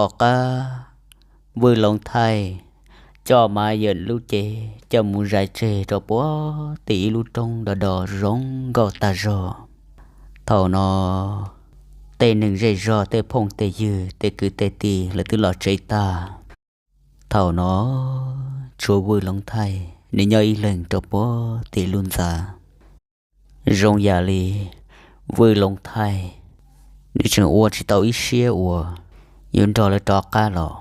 Tom qab Vwj Loov Thaij coj Mav Yeem lub cev coj mus zais tseg rau puag tim ib lub roob do do zoo nkauj tag zog. Thaum no tej neeg zej zog, tej phooj tej ywg, tej kwv tej tij lawv twb los tsev tag. Thaum no tshuav Vwj Loov Thaij nws nyob ib leeg rau puag tim lub ntxa. Zoo yam li Vwj Loov Thaij nws tseem ua tsis tau ib siab uas yuav nrog lawv rov qab los.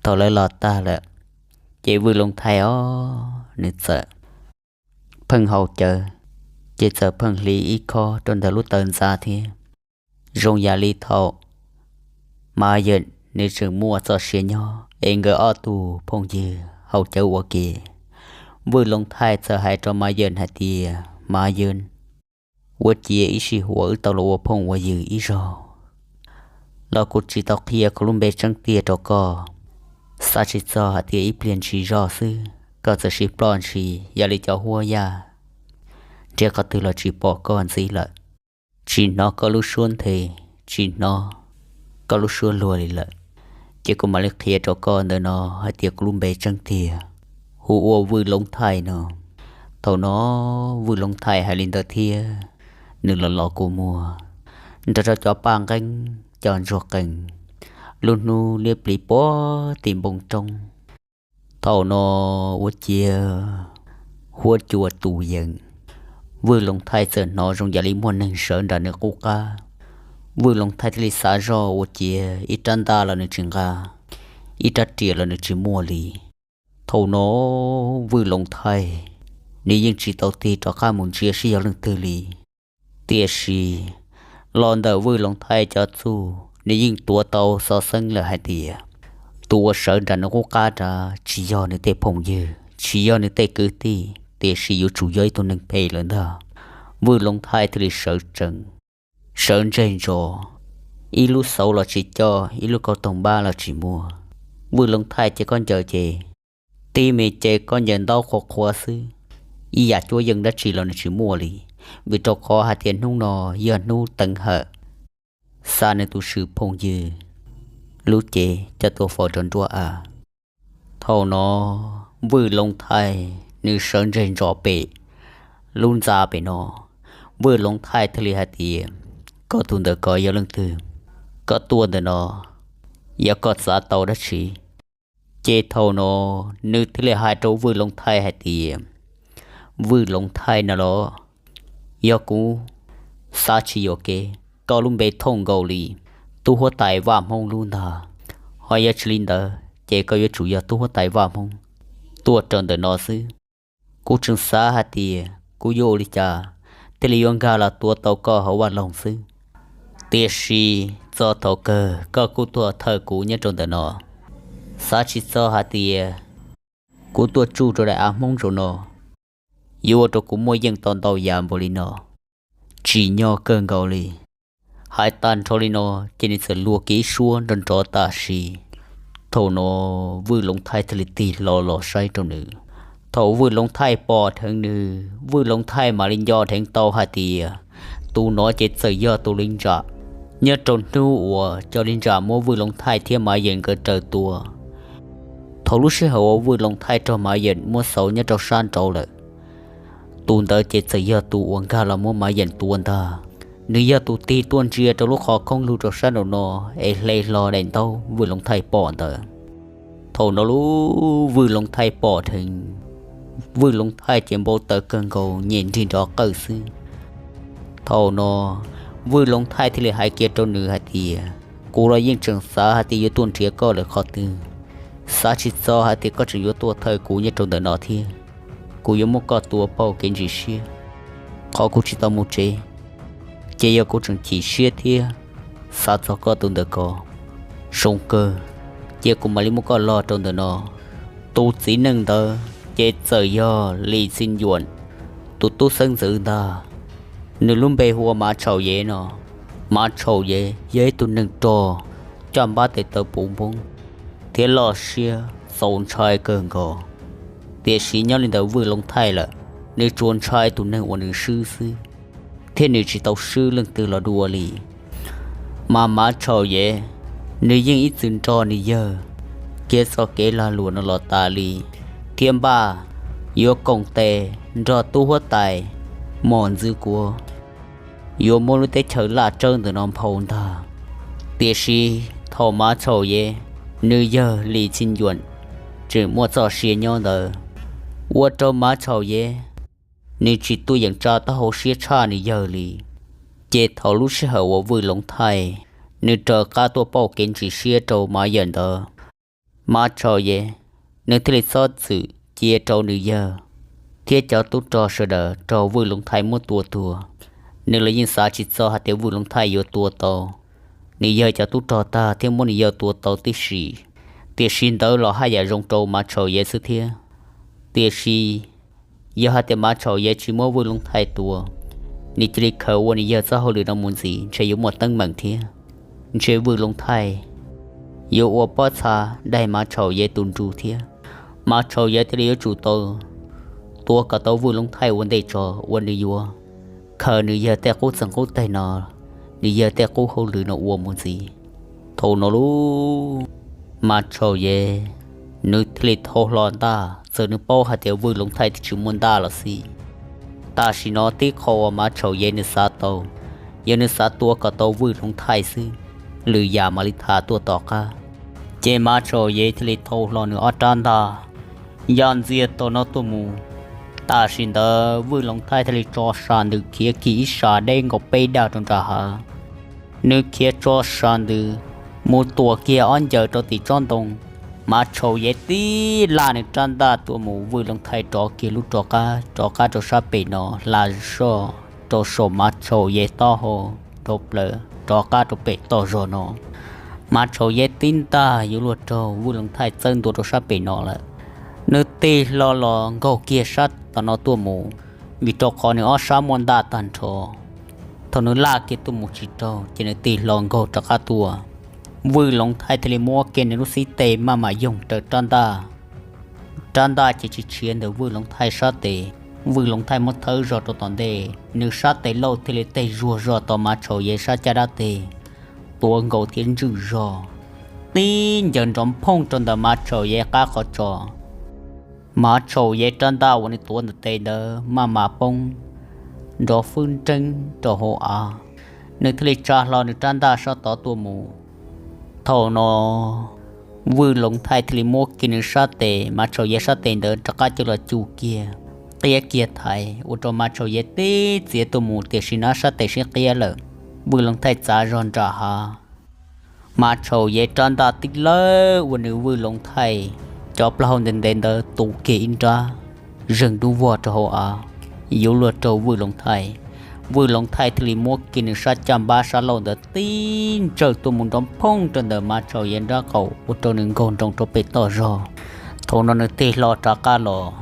Thaum lawv los tag lawm, ces Vwj Loov Thaij os nws txawm pheej haus cawv, ces txawm pheej hliv ib khob rau ntawm lub taw ntxa thiab. Zoo yam li thaum Mav Yeem nws tseem muaj txoj sia nyob es nkawd ob tug phooj ywg haus cawv ua ke, Vwj Loov Thaij txawm hais rau Mav Yeem hais tias, Mav Yeem, ua ciav ib sij huam wb tau los ua phooj ua ywg ib zaug los kuv tsis tau qhia kuv lub npe tseeb tiag rau koj. Xav tsis txog hais tias ib pliag ntsis zog xwb koj txawm sib ploj ntshis yam li cov huab yaj, nrhiav qhov twg los tsis pom koj ntxiv lawm. Tsis hnov koj lub suab nthe, tsis hnov koj lub suab luag li lawm. Ces kuv mam li qhia rau koj ntawm no hais tias kuv lub npe tseeb tiag hu ua Vwj Loov Thaij no. Thaum no Vwj Loov Thaij hais li ntawd thiab, nws los los kua muag nrog rau cov paj nqeeb cov ntsuag qees, lub hnub liab pliv puag tim npoo roob. Thaum no ua ciav huab cua tu yees, Vwj Loov Thaij txawm hnov zoo yam li muaj neeg sawv nram nws qub qab. Vwj Loov Thaij thiaj li xav zoj ua ciav ib rab ntaj los nws tsis nqa, ib rab riam los nws tsis muaj li. Thaum no Vwj Loov Thaij nws yeej tsis tau tig rov qab mus ntsia seb yog leej twg li. Tiam sis los ntawm Vwj Loov Thaij cov txuj nws yeej tuav tau xov xeeb lawm hais tias tus uas sawv nram nws qub qab nrad tsis yog nws tej phooj ywg, tsis yog nws tej kwv tij, tiam sis yuav tsum yog ib tug neeg phem lawm ntag. Vwj Loov Thaij thiaj li sawv tsees, sawv ntseg ntsos, ib lub xauv los tsis coj, ib lub kauj toog npab los tsis muaj. Vwj Loov Thaij ces koj ncaws ces tib me ces koj ncaws ntaub qhuav qhuav xwb, ib yam cuab yeej dab tsi los nws tsis muaj li, vim rau qhov hais tias hnub no yog hnub teev hawm xa nws tus swm phooj ywg lub cev coj tuaj faus rau nruab av. Thaum no Vwj Loov Thaij nws sawv ntseg ntsos pem lub ntxa pem no. Vwj Loov Thaij thiaj li hais tias, koj tus ntawm ko yog leej twg? Koj tuaj ntawm no yog koj xav tau dab tsi? Ces thaum no nws thiaj li hais rau Vwj Loov Thaij hais tias, Vwj Loov Thaij no los, yog kuv xav tsis yuam kev, koj lub npe thooj nkaus li tub huab tais Vaj Hmoob lub ntag. Ho yog tsis li ntawd ces koj yuav tsum yog tub huab tais Vaj Hmoob tuaj rau ntawm no xwb. Kuv tseem xav hais tias kuv yuav ua li cas thiaj li yuav nkag los tuav tau koj hauv vaj loog xwb. Tiam sis txog thaum kawg koj kuj tuaj thawj kuv nyob rau ntawm no. Xav tsis txog hais tias kuv tuaj tsuj rau daim av Hmoob zaum no yuav ua rau kuv muaj yeej tau ntau yam npaum li no, tsim nyog kawg nkaus li. Hais tag nrho li no ces nws txawm luag kiag ib suab nrov nrov tam sim. Thaum no Vwj Loov Thaij thiaj li tig hlo los saib rau nws. Thaum Vwj Loov Thaij pom dheev nws, Vwj Loov Thaij mam li nco dheev tau hais tias tus no ces txawm yog tus li ntsam nyob rau hnub uas cov li ntsam muab Vwj Loov Thaij thiab Mav Yeem nkawd raws tua. Thaum lub sij hawm uas Vwj Loov Thaij raug Mav Yeem muab xauv nyob rau sab nraud lawm, tus ntawd ces txawm yog tus uas nkag los muab Mav Yeem tua ntag. Nws yog tus tig tuaj ntsia rau lub qhov khoob lug rau sab nraum no es hle hlo daim ntaub Vwj Loov Thaij pom ntawd. Thaum no lub Vwj Loov Thaij pom dheev, Vwj Loov Thaij ces npau taws kawg nkaus nyem nrig nrov qawj xwb. Thaum no Vwj Loov Thaij thiaj li hais kiag rau nws hais tias, kuv los yeej tseem xav hais tias yuav tuaj nrhiav koj lawm qhov twg, xav tsis txog hais tias koj tseem yuav tuaj thawj kuv nyob rau ntawm no thiab. Kuv yuav muab koj tua pauj kev ntsis siab. Qhov kuv tsis tau mus tsev ces yog kuv tseem chim siab thiab xav txog koj tus ntawm ko. Zoo kawg, cia kuv mam li muab koj log rau ntawm no. Tus txiv neej ntawd ces txawm yog Lis Txi Nyuam tus tub xeeb ntxwv ntag. Nws lub npe hu ua Mav Tshauv Yev no. Mav Tshauv Yev yog ib tug neeg rog coj npab tes taw puv npoob thiab loj siab txaus ntshai kawg nkaus. Tiam sis nyob li ntawm Vwj Loov Thaij lawm, nws tsuas ntshai tus neeg uas nws swb xwb, thiab nws tsis tau swb leej twg los dua li. Mas Mav Tshauv Yev nws yeej ib txwm nrog nws yawg kiag txoj kev lag luam no los tas li, thiab npaj yuav koom tes nrog tub huab tais Mos Ntxwv Kuav yuav muab lub teb chaws laj tsawb ntawm no nphau ntag. Tiam sis thaum Mav Tshau Yev nws yawg Lis Txhi Ncuam tseem muaj txoj sia nyob ntawd, ua rau Mav Tshau Yev nws tsis tuaj yeem tsa taub hau siab tshaj nws yawg li. Ces thaum lub sij hawm uas Vwj Loov Thaij nws raws qab tuaj pauj kev ntsis siab rau Mav Yawm ntawd, Mav Tshau Yev nws thiaj li txhob txwm cia rau nws yawg thiab cov tub rog sawv daws raug Vwj Loov Thaij muab tua tuag. Nws los yeej xav tsis txog hais tias Vwj Loov Thaij yuav tua tau nws yawg cov tub rog tag thiab muab nws yawg tua tau tib si. Tiam sis ntawd los haj yam zoo rau Mav Tshau Yev xwb thiab. Tiam sis yog hais tias Mav Tshau Yev tsis muab Vwj Loov Thaij tua, nws cia li khaws ua nws yawg txoj hauj lwm no mus ntxiv ntshe yuav muaj teeb meem thiab. Ntshe Vwj Loov Thaij yuav ua pob txha daig Mav Tshau Yev tus nruj thiab. Mav Tshau Yev thiaj li yuav tsum tau tuav kom tau Vwj Loov Thaij ua ntej tso, uas nws yuav khaws nws yawg tej qub txeeg qub teg no, nws yawg tej qub hauj lwm no ua mus ntxiv. Thaum no lub Mav Tshau Yev nws thiaj li thau hlo ntaj, txawm nws paub hais tias Vwj Loov Thaij twb tsis muaj ntaj los xij. Tam sim no tib qho uas Mav Tshau Yev nws xav tau, yog nws xav tua kom tau Vwj Loov Thaij xwb, lwm yam mam li tham tuaj tom qab. Ces Mav Tshau Yev thiaj li thau hlo nws ob rab ntaj ya ntxiag tom no tuaj mus. Tam sim ntawd Vwj Loov Thaij thiaj li tso sa ntws khiav kiag ib sab deb nkaus peb dag rau nram hav. Nws khiav tso sa ntws mus tuam kiag ob ncaws rau tim tsob ntoo. Mav Tshau Yev tib laj nws rab ntaj tuaj mus, Vwj Loov Thaij rov kiag lub rov qab, rov qab rau sab pem no hla zoj rau saum Mav Tshau Yev taub hau dhau plaws rov qab rau pem toj zog no. Mav Tshau Yev tib ntaj yuav luag raug Vwj Loov Thaij txawb ntua rau sab pem no lawm. Nws tig hlo los nkaug kiag sab tom no tuaj mus, vim rau qhov nws ob sab muaj ntaj tag nrho. Thaum nws laj kiag tuaj mus tsis raug ces nws tig hlo nkaug rov qab tuaj. Vwj Loov Thaij thiaj li muab kiag nws lub xib teg maj mam yoog raws rab ntaj. Rab ntaj ces tsis tshiav ntawm Vwj Loov Thaij sab tes. Vwj Loov Thaij muab thawb zog rau tom ntej, nws sab tes lauj thiaj li teg zuag zog tom Mav Tshau Yev sab caj dab teg, tuav nkaus thiab ntswj zog tib ncaws nrov nphooj rau ntawm Mav Tshau Yev qab qhov tso. Mav Tshau Yev rab ntaj uas nws tuav ntawm tes ntawd maj mam poob nrov fwb nreeb rau hauv av. Nws thiaj li tsa hlo nws rab ntaj sab tod tuaj mus. Thaum no Vwj Loov Thaij thiaj li muab kiag nws sab tes, Mav Tshau Yev sab tes ntawd rov qab coj los cum kiag, qiab kiag thaiv ua rau Mav Tshau Yev tib txiav tuaj mus, tiam sis nws sab tes sib qiab lawm. Vwj Loov Thaij txav zog nram hav. Mav Tshau Yev rab ntaj tib lawb ua nws Vwj Loov Thaij cov plaub hau ntev ntev ntawd tu kiag ib nrab zeeg dub vog rau hauv av, yuav luag raug Vwj Loov Thaij. Vwj Loov Thaij thiaj li muab kiag nws sab caj npab sab laug ntawd tib ntsawj tuaj mus nrov nphooj rau ntawm Mav Tshau Yev nrab qaum ua rau nws nkaug nroos rau pem toj zog. Thaum no nws tig hlo rov qab los,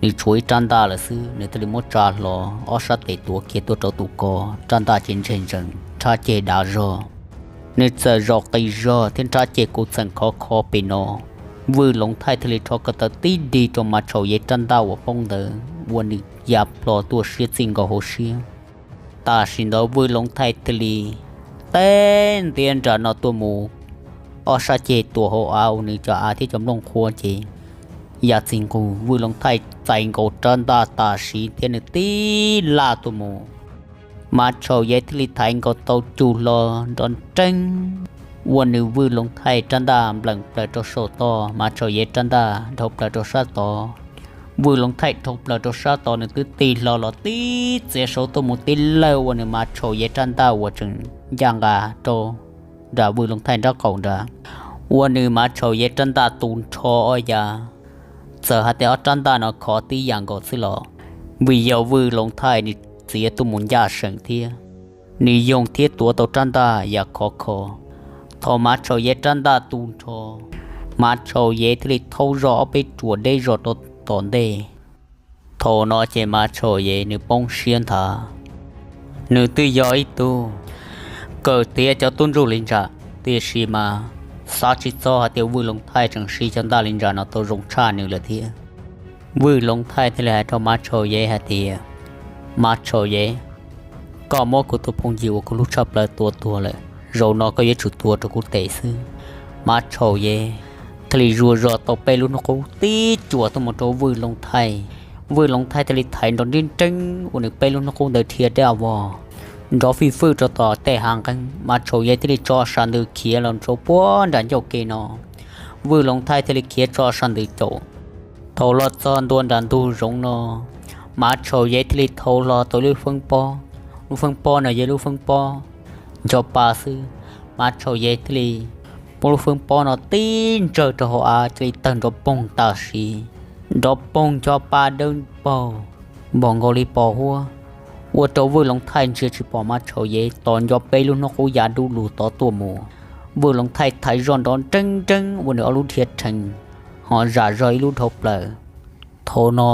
nws tshuav ib rab ntaj lawm xwb, nws thiaj li muab tsa hlo ob sab tes tuav kiag tuaj rau tus ko, rab ntaj ces ntseg ntsees nrhab ceg dav zog. Nws txawm zaum qis zog thiab nrhab ceg kuj txeem khov kho pem no. Vwj Loov Thaij thiaj li rho ko taw tib dig rau Mav Tshau Yev rab ntaj uas poob ntawd ua nws ya plho tuaj siab txij nkaus hauv siab. Tam sim ntawd Vwj Loov Thaij thiaj li teb ntiab nram no tuaj mus, ob sab ceg tuam hauv av ua nws cov av thiab cov nplooj qhuav ces ya txij nqug. Vwj Loov Thaij txais nkaus rab ntaj tam sim thiab nws tib laj tuaj mus, Mav Tshau Yev thiaj li thaiv nkaus tau cug hlo nrov nreeb ua nws Vwj Loov Thaij rab ntaj npleem plaws rau saum toj, Mav Tshau Yev rab ntaj dhau plaws rau sab tod. Vwj Loov Thaij dhau plaws rau sab tod, nws twb tig hlo los tib txiav saud tuaj mus tib lawg ua nws Mav Tshau Yev rab ntaj uas tseem ncaj nqa rau nram Vwj Loov Thaij nrab qaum nrad, ua nws Mav Tshau Yev rab ntaj tu nrho ob yav. Txawm hais tias ob rab ntaj no khov tib yam nkaus xwb los vim yog Vwj Loov Thaij nws txiav tuaj mus ncaj seem thiab, nws yoog thiab tuav tau rab ntaj yam khov kho. Thaum Mav Tshau Yev rab ntaj tu nrho, Mav Tshau Yev thiaj li thaub zog ob peb ruam deb zog rau tom ntej. Thaum no ces Mav Tshau Yev nws poob siab nthav, nws twb yog ib tug kawm tiav cov tub ntsuj li ntsa, tiam sis mas xav tsis txog hais tias Vwj Loov Thaij tseem siv cov ntaj li ntsa no tau zoo tshaj nws lawm thiab. Vwj Loov Thaij thiaj li hais rau Mav Tshau Yev hais tias, Mav Tshau Yev, koj muab kuv tus phooj ywg uas kuv hlub tshaj plaws tua tuag lawm, Zaum no koj yuav tsum tua rau kuv tes xwb. Mav Tshau Yev thiaj li zuaj zog tau peb lub hnub qub tib cuam tuaj mus rau Vwj Loov Thaij. Vwj Loov Thaij thiaj li thaiv nrov nreeb nreeb ua nws peb lub hnub qub ntawd dhia deb a vog, nrov fij fwj rau tom tej hav nqeeb. Mav Tshau Yev thiaj li tso sam ntws khiav los rau puag nram ncauj ke no. Vwj Loov Thaij thiaj li khiav tso sam ntws caum. Thaum los txog ntua nram ntug zoov no, Mav Tshau Yev thiaj li thau hlo tau lub feeb pob. Lub feeb pob no yog lub feeb pob ncho pa xwb. Mav Tshau Yev thiaj li muab lub feeb pob no tib ntsawg rau hauv av cia li tawg nrov poog tam sim. Nrov poog ncho pa dawb paug, npaum nkaus li pos huab, ua rau Vwj Loov Thaij ntsia tsis pom Mav Tshau Yev tos nco peb lub hnub qub ya dub lug tod tuaj mus. Vwj Loov Thaij thaiv zoj nrov nreeb nreeb ua nws ob lub dhia rhees, ho zam zog ib lub dhau plaws. Thaum no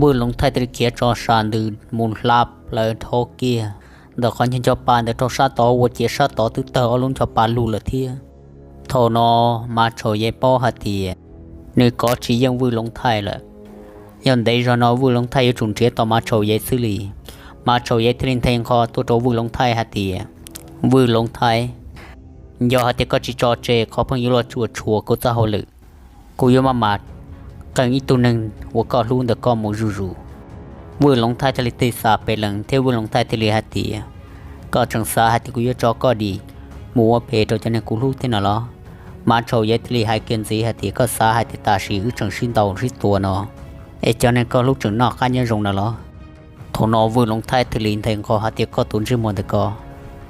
Vwj Loov Thaij thiaj li khiav tso sam ntws mus hla plaws dhau kiag ntawm qhov ncho ncho pa ntawd rau sab tod, ua ciav sab tod twb tawg ob lub ncho pa lug lawm thiab. Thaum no Mav Tshau Yev paub hais tias nws kov tsis yeej Vwj Loov Thaij lawm. Yog ntev zog no Vwj Loov Thaij yuav tsum nrhiav tau Mav Tshau Yev xwb li. Mav Tshau Yev thiaj li nthe nqho tuaj rau Vwj Loov Thaij hais tias, Vwj Loov Thaij, yog hais tias koj tsis tso tseg qhov pheej yuav los tsuam tshuam kuv txoj hauj lwm, kuv yuav maj mam qee ib tug neeg uas koj hlub ntawm koj mus zuj zus. Vwj Loov Thaij thiaj li tig xa pes lees thiab Vwj Loov Thaij thiaj li hais tias, Koj tseem xav hais tias kuv yuav tso koj dim mus ua phem rau cov neeg kuv hlub thiab no los? Mav Tshau Yev thiaj li hais kiag ntxiv hais tias, Koj xav hais tias tam sim wb tseem sib ntaus sib tua no es cov neeg koj hlub tseem noj qab nyob zoo no los? Thaum no Vwj Loov Thaij thiaj li nthe nqho hais tias, Koj tus ntsej muag ntawm ko,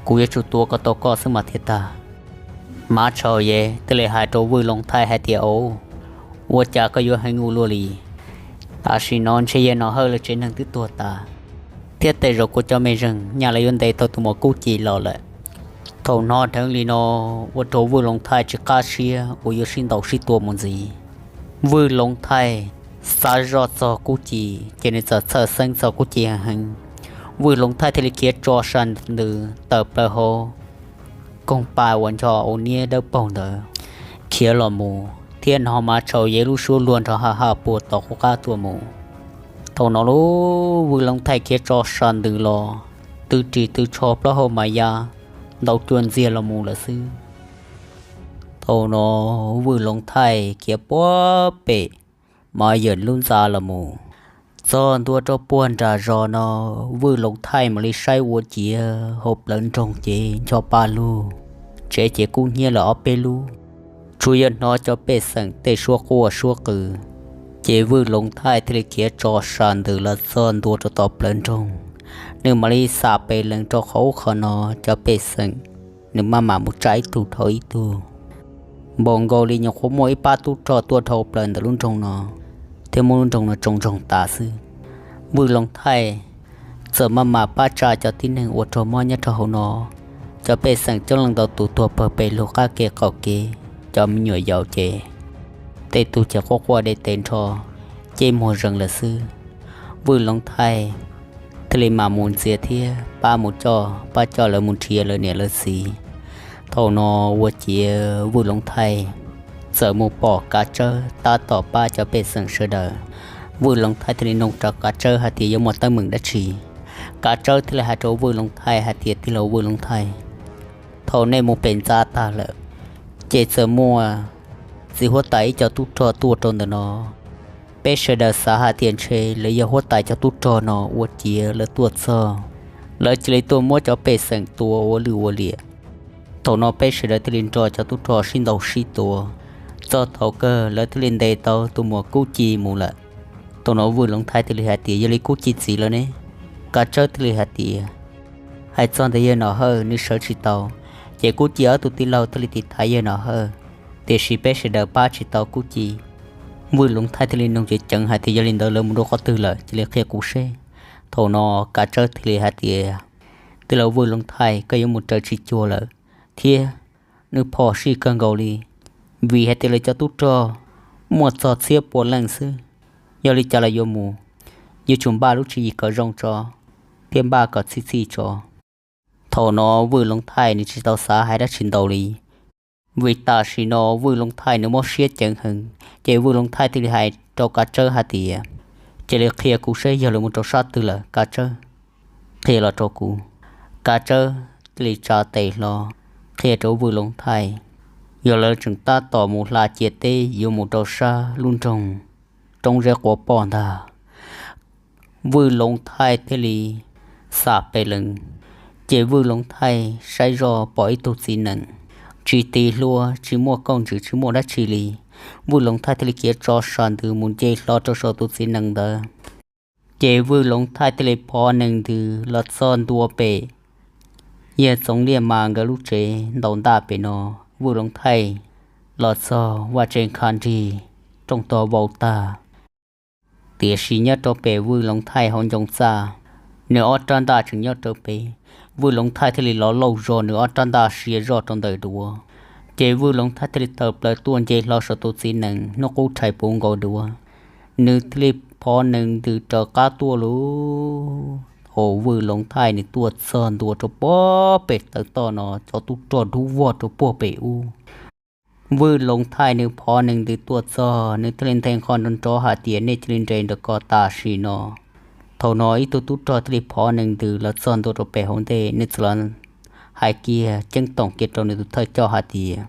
kuv yuav tsum tua kom tau koj xwb mas thiaj tag. Mav Tshau Yev thiaj li hais rau Vwj Loov Thaij hais tias, Au, ua cas koj yuav heev ua luaj li? Tam sim no ntshe yawg Nom Hawj lawv tsev neeg twb tuag tas, thiab tej zaum kuv cov mej zeej nyaj lawv yuav ntes tau tus muam Kub Ci los lawm. Thaum hnov dheev li no ua rau Vwj Loov Thaij tsis qab siab uas yuav sib ntaus sib tua mus ntxiv. Vwj Loov Thaij xav zoj txog Kub Ci ces nws txawm txhawj xeeb txog Kub Ci heev heev. Vwj Loov Thaij thiaj li khiav tso sam ntws tawm plaws hauv koog pa uas ncho ua niab dawb paug ntawd khiav los mus thiab hnov Mav Tshau Yev lub suab luag nrov ha ha puag tom qub qab tuaj mus. Thaum no lub Vwj Loov Thaij khiav tso sam ntws los, tw ris tw tsho plaub hau mas ya ntaus cua ntxiag los mus lawm xwb. Thaum no Vwj Loov Thaij khiav puag pem Maiv Yawm lub ntxa los mus, txog ntua rau puag nram zos no, Vwj Loov Thaij mam li saib ua ciav hauv plawv nroog ces ncho pa lug, tsev ces kub hnyiab lawm ob peb lub, tsuas yog hnov cov pej xeem tej suab quaj suab qw. Ces Vwj Loov Thaij thiaj li khiav tso sam ntws los txog ntua rau tom plawv nroog, nws mam li xam pes lees rau qhov ub qhov no cov pej xeem, nws maj mam mus tsa ib tug dhau ib tug. Npaum nkaus li nyuam qhuav muaj ib pab tub rog tuaj dhau plaws ntawm lub nroog no, thiab muab lub nroog no tsoo ntsoog tas xwb. Vwj Loov Thaij txawm maj mam pab tsa cov tib neeg uas raug mob nyob rau hauv no. Cov pej xeem coob leej ntau tus tuag pawg pes lug qab ke qaum kev, cov me nyuam yaus ces tej tug ces quaj quaj de tes nrho, cej muag zees lawm xwb. Vwj Loov Thaij thiaj li mam mus ntxias thiab pab mus coj, pab coj lawv mus nrhiav lawv niam lawv txiv. Thaum no ua ciav Vwj Loov Thaij txawm mus pom Kav Tsawb tab tom pab cov pej xeem sawv daws. Vwj Loov Thaij thiaj li nug rau Kav Tsawb hais tias yuav muaj teeb meem dab tsi. Kav Tsawb thiaj li hais rau Vwj Loov Thaij hais tias, Tij laug Vwj Loov Thaij, thaum nej mus pem ntxa tag lawm, ces txawm muaj txiv huab tais ib co tub rog tuaj rau ntawm no. Peb sawv daws xav hais tias ntshe lawv yog huab tais cov tub rog no ua ciav lawv tuaj txog, lawv cia li tuaj muab cov pej xeem tua ua lwj ua liam. Thaum no peb sawv daws thiaj li nrog cov tub rog sib ntaus sib tua, txog thaum kawg lawv thiaj li ntes tau tus muam Kub Ci mus lawm. Thaum no Vwj Loov Thaij thiaj li hais tias, Yog li Kub Ci txiv lawm ne? Kav Tsawb thiaj li hais tias, Hais txog ntawm yawg Nom Hawj nws sawv tsis tau, ces Kub Ci ob tug tij laug thiaj li tiv thaiv yawg Nom Hawj, tiam sis peb sawv daws pab tsis tau Kub Ci. Vwj Loov Thaij thiaj li nug ceev ceev hais tias, Yog li ntawd lawv mus rau qhov twg lawm? Cia li qhia kuv seb. Thaum no Kav Tsawb thiaj li hais tias, Tij laug Vwj Loov Thaij, koj yuav mus raws tsis cuag lawm, thiab nws phom sij kawg nkaus li, vim hais tias lawv cov tub rog muaj txog txhiab pua leej xwb. Yog li cas los yuav mus, yuav tsum npaj lub tswv yim kom zoo tso, thiab npaj kom txhij txhij tso. Thaum no Vwj Loov Thaij nws tsis tau xav hais dab tsi ntau li, vim tam sim no Vwj Loov Thaij nws mob siab ceev heev, ces Vwj Loov Thaij thiaj li hais rau Kav Tsawb hais tias, Cia li qhia kuv seb yog lawv mus rau sab twg lawm Kav Tsawb, qhia los rau kuv. Kav Tsawb thiaj li tsa tes hlo, qhia rau Vwj Loov Thaij, yog lawv tseem tab tom mus hla ciam teb yuav mus rau sab lub nroog Roob Zeb Quav Poj ntag. Vwj Loov Thaij thiaj li xam pes lees, ces Vwj Loov Thaij saib zoj pom ib tug txiv nees tsis tiv hluas, tsis muaj kauj ntsws, tsis muaj dab tsi li. Vwj Loov Thaij thiaj li khiav tso sas ntws mus nce hlo rau saum tus txiv nees ntawd. Ces Vwj Loov Thaij thiaj li phov nees ntws los txog ntua pem Yawg Txoov Liaj Mas nkawd lub tsev ntaus ntaj pem no. Vwj Loov Thaij los txog vaj tse nkha nrig, rooj tog vau tag. Tiam sis nyob rau pem Vwj Loov Thaij hauv ncoo txaj, nws ob rab ntaj tseem nyob rau pem. Vwj Loov Thaij thiaj li los lauj zog nws ob rab ntaj sia zoj rau ntawm duav, ces Vwj Loov Thaij thiaj li tawm plaws tuaj nce hlo saum tus txiv nees hnub qub rhais puv nkaus duav. Nws thiaj li phov nees ntws raws qab tuaj lauj. Thaum Vwj Loov Thaij nws tuaj txog ntua rau puag pem tawm toj no, cov tub rog dub vog rau puag pem ub. Vwj Loov Thaij nws phov nees ntws tuaj txog, nws thiaj li nthe nqho nrov nrov hais tias, nej cia li nres nram ko tam sim no. Thaum no ib tug tub rog thiaj li phov nees ntws los txog ntua rau pem hauv ntej, nws txawm los hais kiag ceeb toom kiag rau nws tus thawj coj hais tias,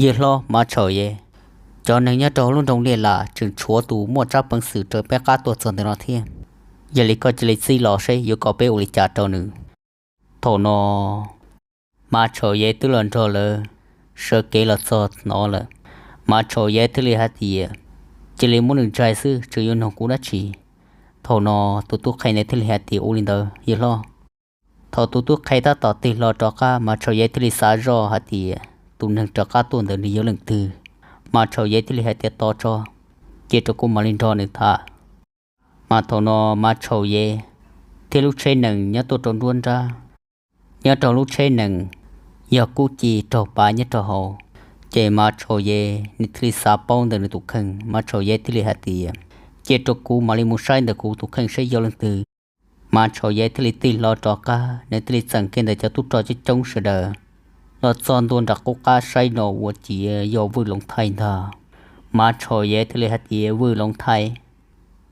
yawg hlob Mav Tshauv Yev, cov neeg nyob rau hauv lub nroog Liaj Lam tseem tshuav tus muaj tsab peev xwm raws peb qab tuaj txog ntawm no thiab. Yog li koj cia li txib los seb yuav kom peb ua li cas rau nws. Thaum no Mav Tshauv Yev twb los nrog lawv sawv kev los txog no lawm. Mav Tshauv Yev thiaj li hais tias, cia li muab nws ntsaig xwb, tseem yuav nug kuv dab tsi? Thaum no tus tub qhe ntawd thiaj li hais tias, ua li ntawd yawg hlob. Thaum tus tub qhe tab tom tig hlo rov qab, Mav Tshauv Yev thiaj li xav zoj hais tias, tus neeg raws qab tuaj ntawd nws yog leej twg? Mav Tshauv Yev thiaj li hais tias, tos tso, cia rau kuv mam li nrog nws tham. Mas thaum no Mav Tshauv Yev thiab lub tsheb nees nyob tuaj rau nruab nrab. Nyob rau lub tsheb nees yog Kub Ci raug pav nyob rau hauv. Ces Mav Tshauv Yev nws thiaj li xav paub ntawm nws tus kheej, Mav Tshauv Yev thiaj li hais tias, cia rau kuv mam li mus saib ntawm kuv tus kheej saib yog leej twg. Mav Tshauv Yev thiaj li tig hlo rov qab, nws thiaj li txeem kiag ntawm cov tub rog coob coob sawv daws los txog ntua nram qub qab saib no ua ciav yog Vwj Loov Thaij ntag. Mav Tshauv Yev thiaj li hais tias, Vwj Loov Thaij,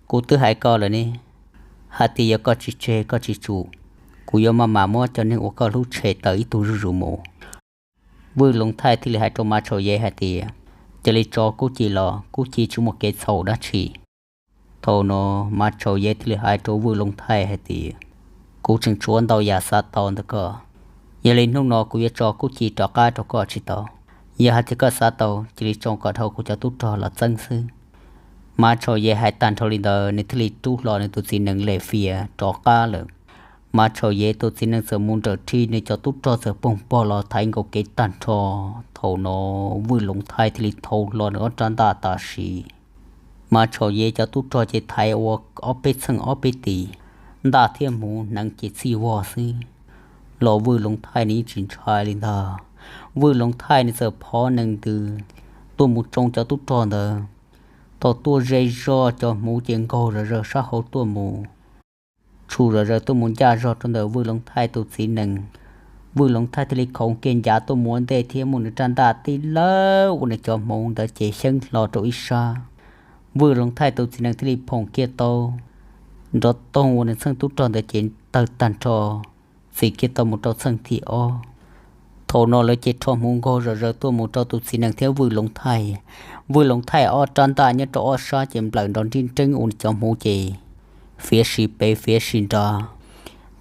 kuv twb hais koj lawm ne, hais tias yog koj tsis tseg koj tsis tsum, kuv yuav maj mam muab cov neeg uas koj hlub tshem tawm ib tug zuj zus mus. Vwj Loov Thaij thiaj li hais rau Mav Tshauv Yev hais tias, cia li tso Kub Ci los, Kub Ci tsis muaj kev txhaum dab tsi. Thaum no Mav Tshauv Yev thiaj li hais rau Vwj Loov Thaij hais tias, kuv tseem tshuav ntau yam xav tau ntawm koj. Yog li hnub no kuv yuav tso Kub Ci rov qab rau koj tsis tau. Yog hais tias koj xav tau, cia li tso kom dhau kuv cov tub rog los txeeb xwb. Mav Tshauv Yev hais tag nrho li ntawd, nws thiaj li rub hlo nws tus txiv nees lem fias rov qab lawm. Mav Tshauv Yev tus txiv nees txawm mus nrawm rhij, nws cov tub rog txawm poog pog los thaiv nkaus kev tag nrho. Thaum no Vwj Loov Thaij thiaj li thau hlo nws ob rab ntaj tam sim. Mav Tshauv Yev cov tub rog ces thaiv ua ob peb txheej ob peb tis, ntaj thiab hmuv hneev ces txhij vog xwb, los Vwj Loov Thaij nws yeej tsis ntshai li ntag. Vwj Loov Thaij nws txawm phov nees ntws tuaj mus tsoo cov tub rog ntawd. Thaum tuaj ze zog cov hmuv ces nkaug zom zaws sab hauv tuaj mus, tshum zom zaws tuaj mus ncaj zog rau ntawm Vwj Loov Thaij tus txiv nees. Vwj Loov Thaij thiaj li khoov kiag ncav tuaj mus ua ntej thiab muab nws rab ntaj tib lawb ua nws cov hmuv ntawd ces xyeeb hlo rau ib sab. Vwj Loov Thaij tus txiv nees thiaj li phoom kiag tau nrov toog ua nws txheej tub rog ntawd ces tawg tag nrho, txim kiag tau mus rau txheej thib ob. Thaum no lawv ces rho hmuv nkaug zom zaws tuaj mus rau tus txiv nees thiab Vwj Loov Thaij. Vwj Loov Thaij ob rab ntaj nyob rau ob sab ces nplawm nrov nrib nreeb ua nws cov hmuv ces fiav si pem fiav si nrad.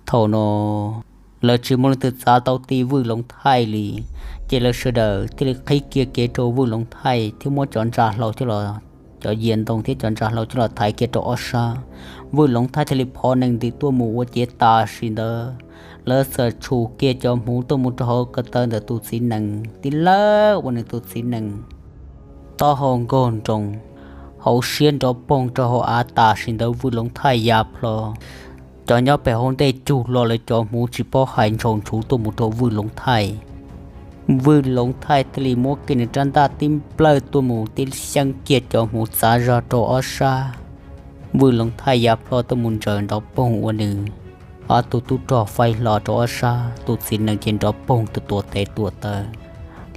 Thaum no lawv tsis muaj leej twg txav tau ti Vwj Loov Thaij li, ces lawv sawv daws thiaj li qhib kiag kev rau Vwj Loov Thaij thiab muab cov ntsa hlau coj los, cov yias ntoo thiab cov ntsa hlau coj los thaiv kiag rau ob sab. Vwj Loov Thaij thiaj li phov nees ntws tuaj mus ua ciav tam sim ntawd. Lawv txawm tshum kiag cov hmuv tuaj mus rau hauv ko taw ntawm tus txiv nees tib lawb ua nws tus txiv nees taub hau nkaug nroos, hauv siab nrov poog rau hauv av tam sim ntawd Vwj Loov Thaij ya plho. Cov nyob pem hauv ntej cug hlo lawv cov hmuv tsis paub hais ntshaus ntshuv tuaj mus rau Vwj Loov Thaij. Vwj Loov Thaij thiaj li muab kiag nws rab ntaj tib nplawj tuaj mus tib xyeeb kiag cov hmuv txav zog rau ob sab. Vwj Loov Thaij ya plho tuaj mus ntsaws nrov poog ua nws ob tug tub rog faib hlo rau ob sab, tus txiv nees ces nrov poog tus tuam tes tuam taw,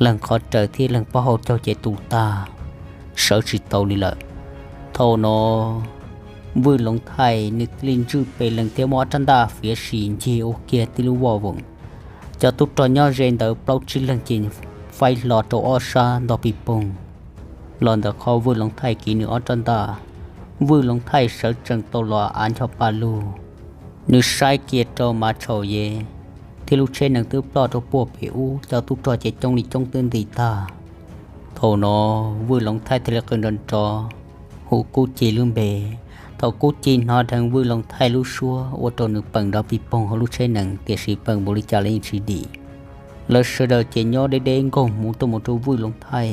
leeg qhov raws thiab leeg plaub hau caug ces tu tag, sawv tsis tau li lawm. Thaum no Vwj Loov Thaij nws thiaj li ntswj pes lees thiab muab ob rab ntaj fiav si ncig ua kiag tib lub voj voom, Cov tub rog nyob ze ntawd plaub tsib leeg ces faib hlo rau ob sab ntog pis poog los ntawm qhov Vwj Loov Thaij kiv nws ob rab ntaj. Vwj Loov Thaij sawv tsees tau los av ncho pa lug, nws saib kiag rau Mav Tshau Yev thiab lub tsheb nees twb ploj rau puag pem ub, cov tub rog ces coob li coob twb nti tag. Thaum no Vwj Loov Thaij thiaj li qw nrov nrov hu Kub Ci lub npe. Thaum Kub Ci hnov dheev Vwj Loov Thaij lub suab ua rau nws peem nrov pis poog hauv lub tsheb nees, tiam sis peem npaum li cas los yeej tsis dim. Lawv sawv daws ces nyob deb deb nkaug hmuv tuaj mus rau Vwj Loov Thaij.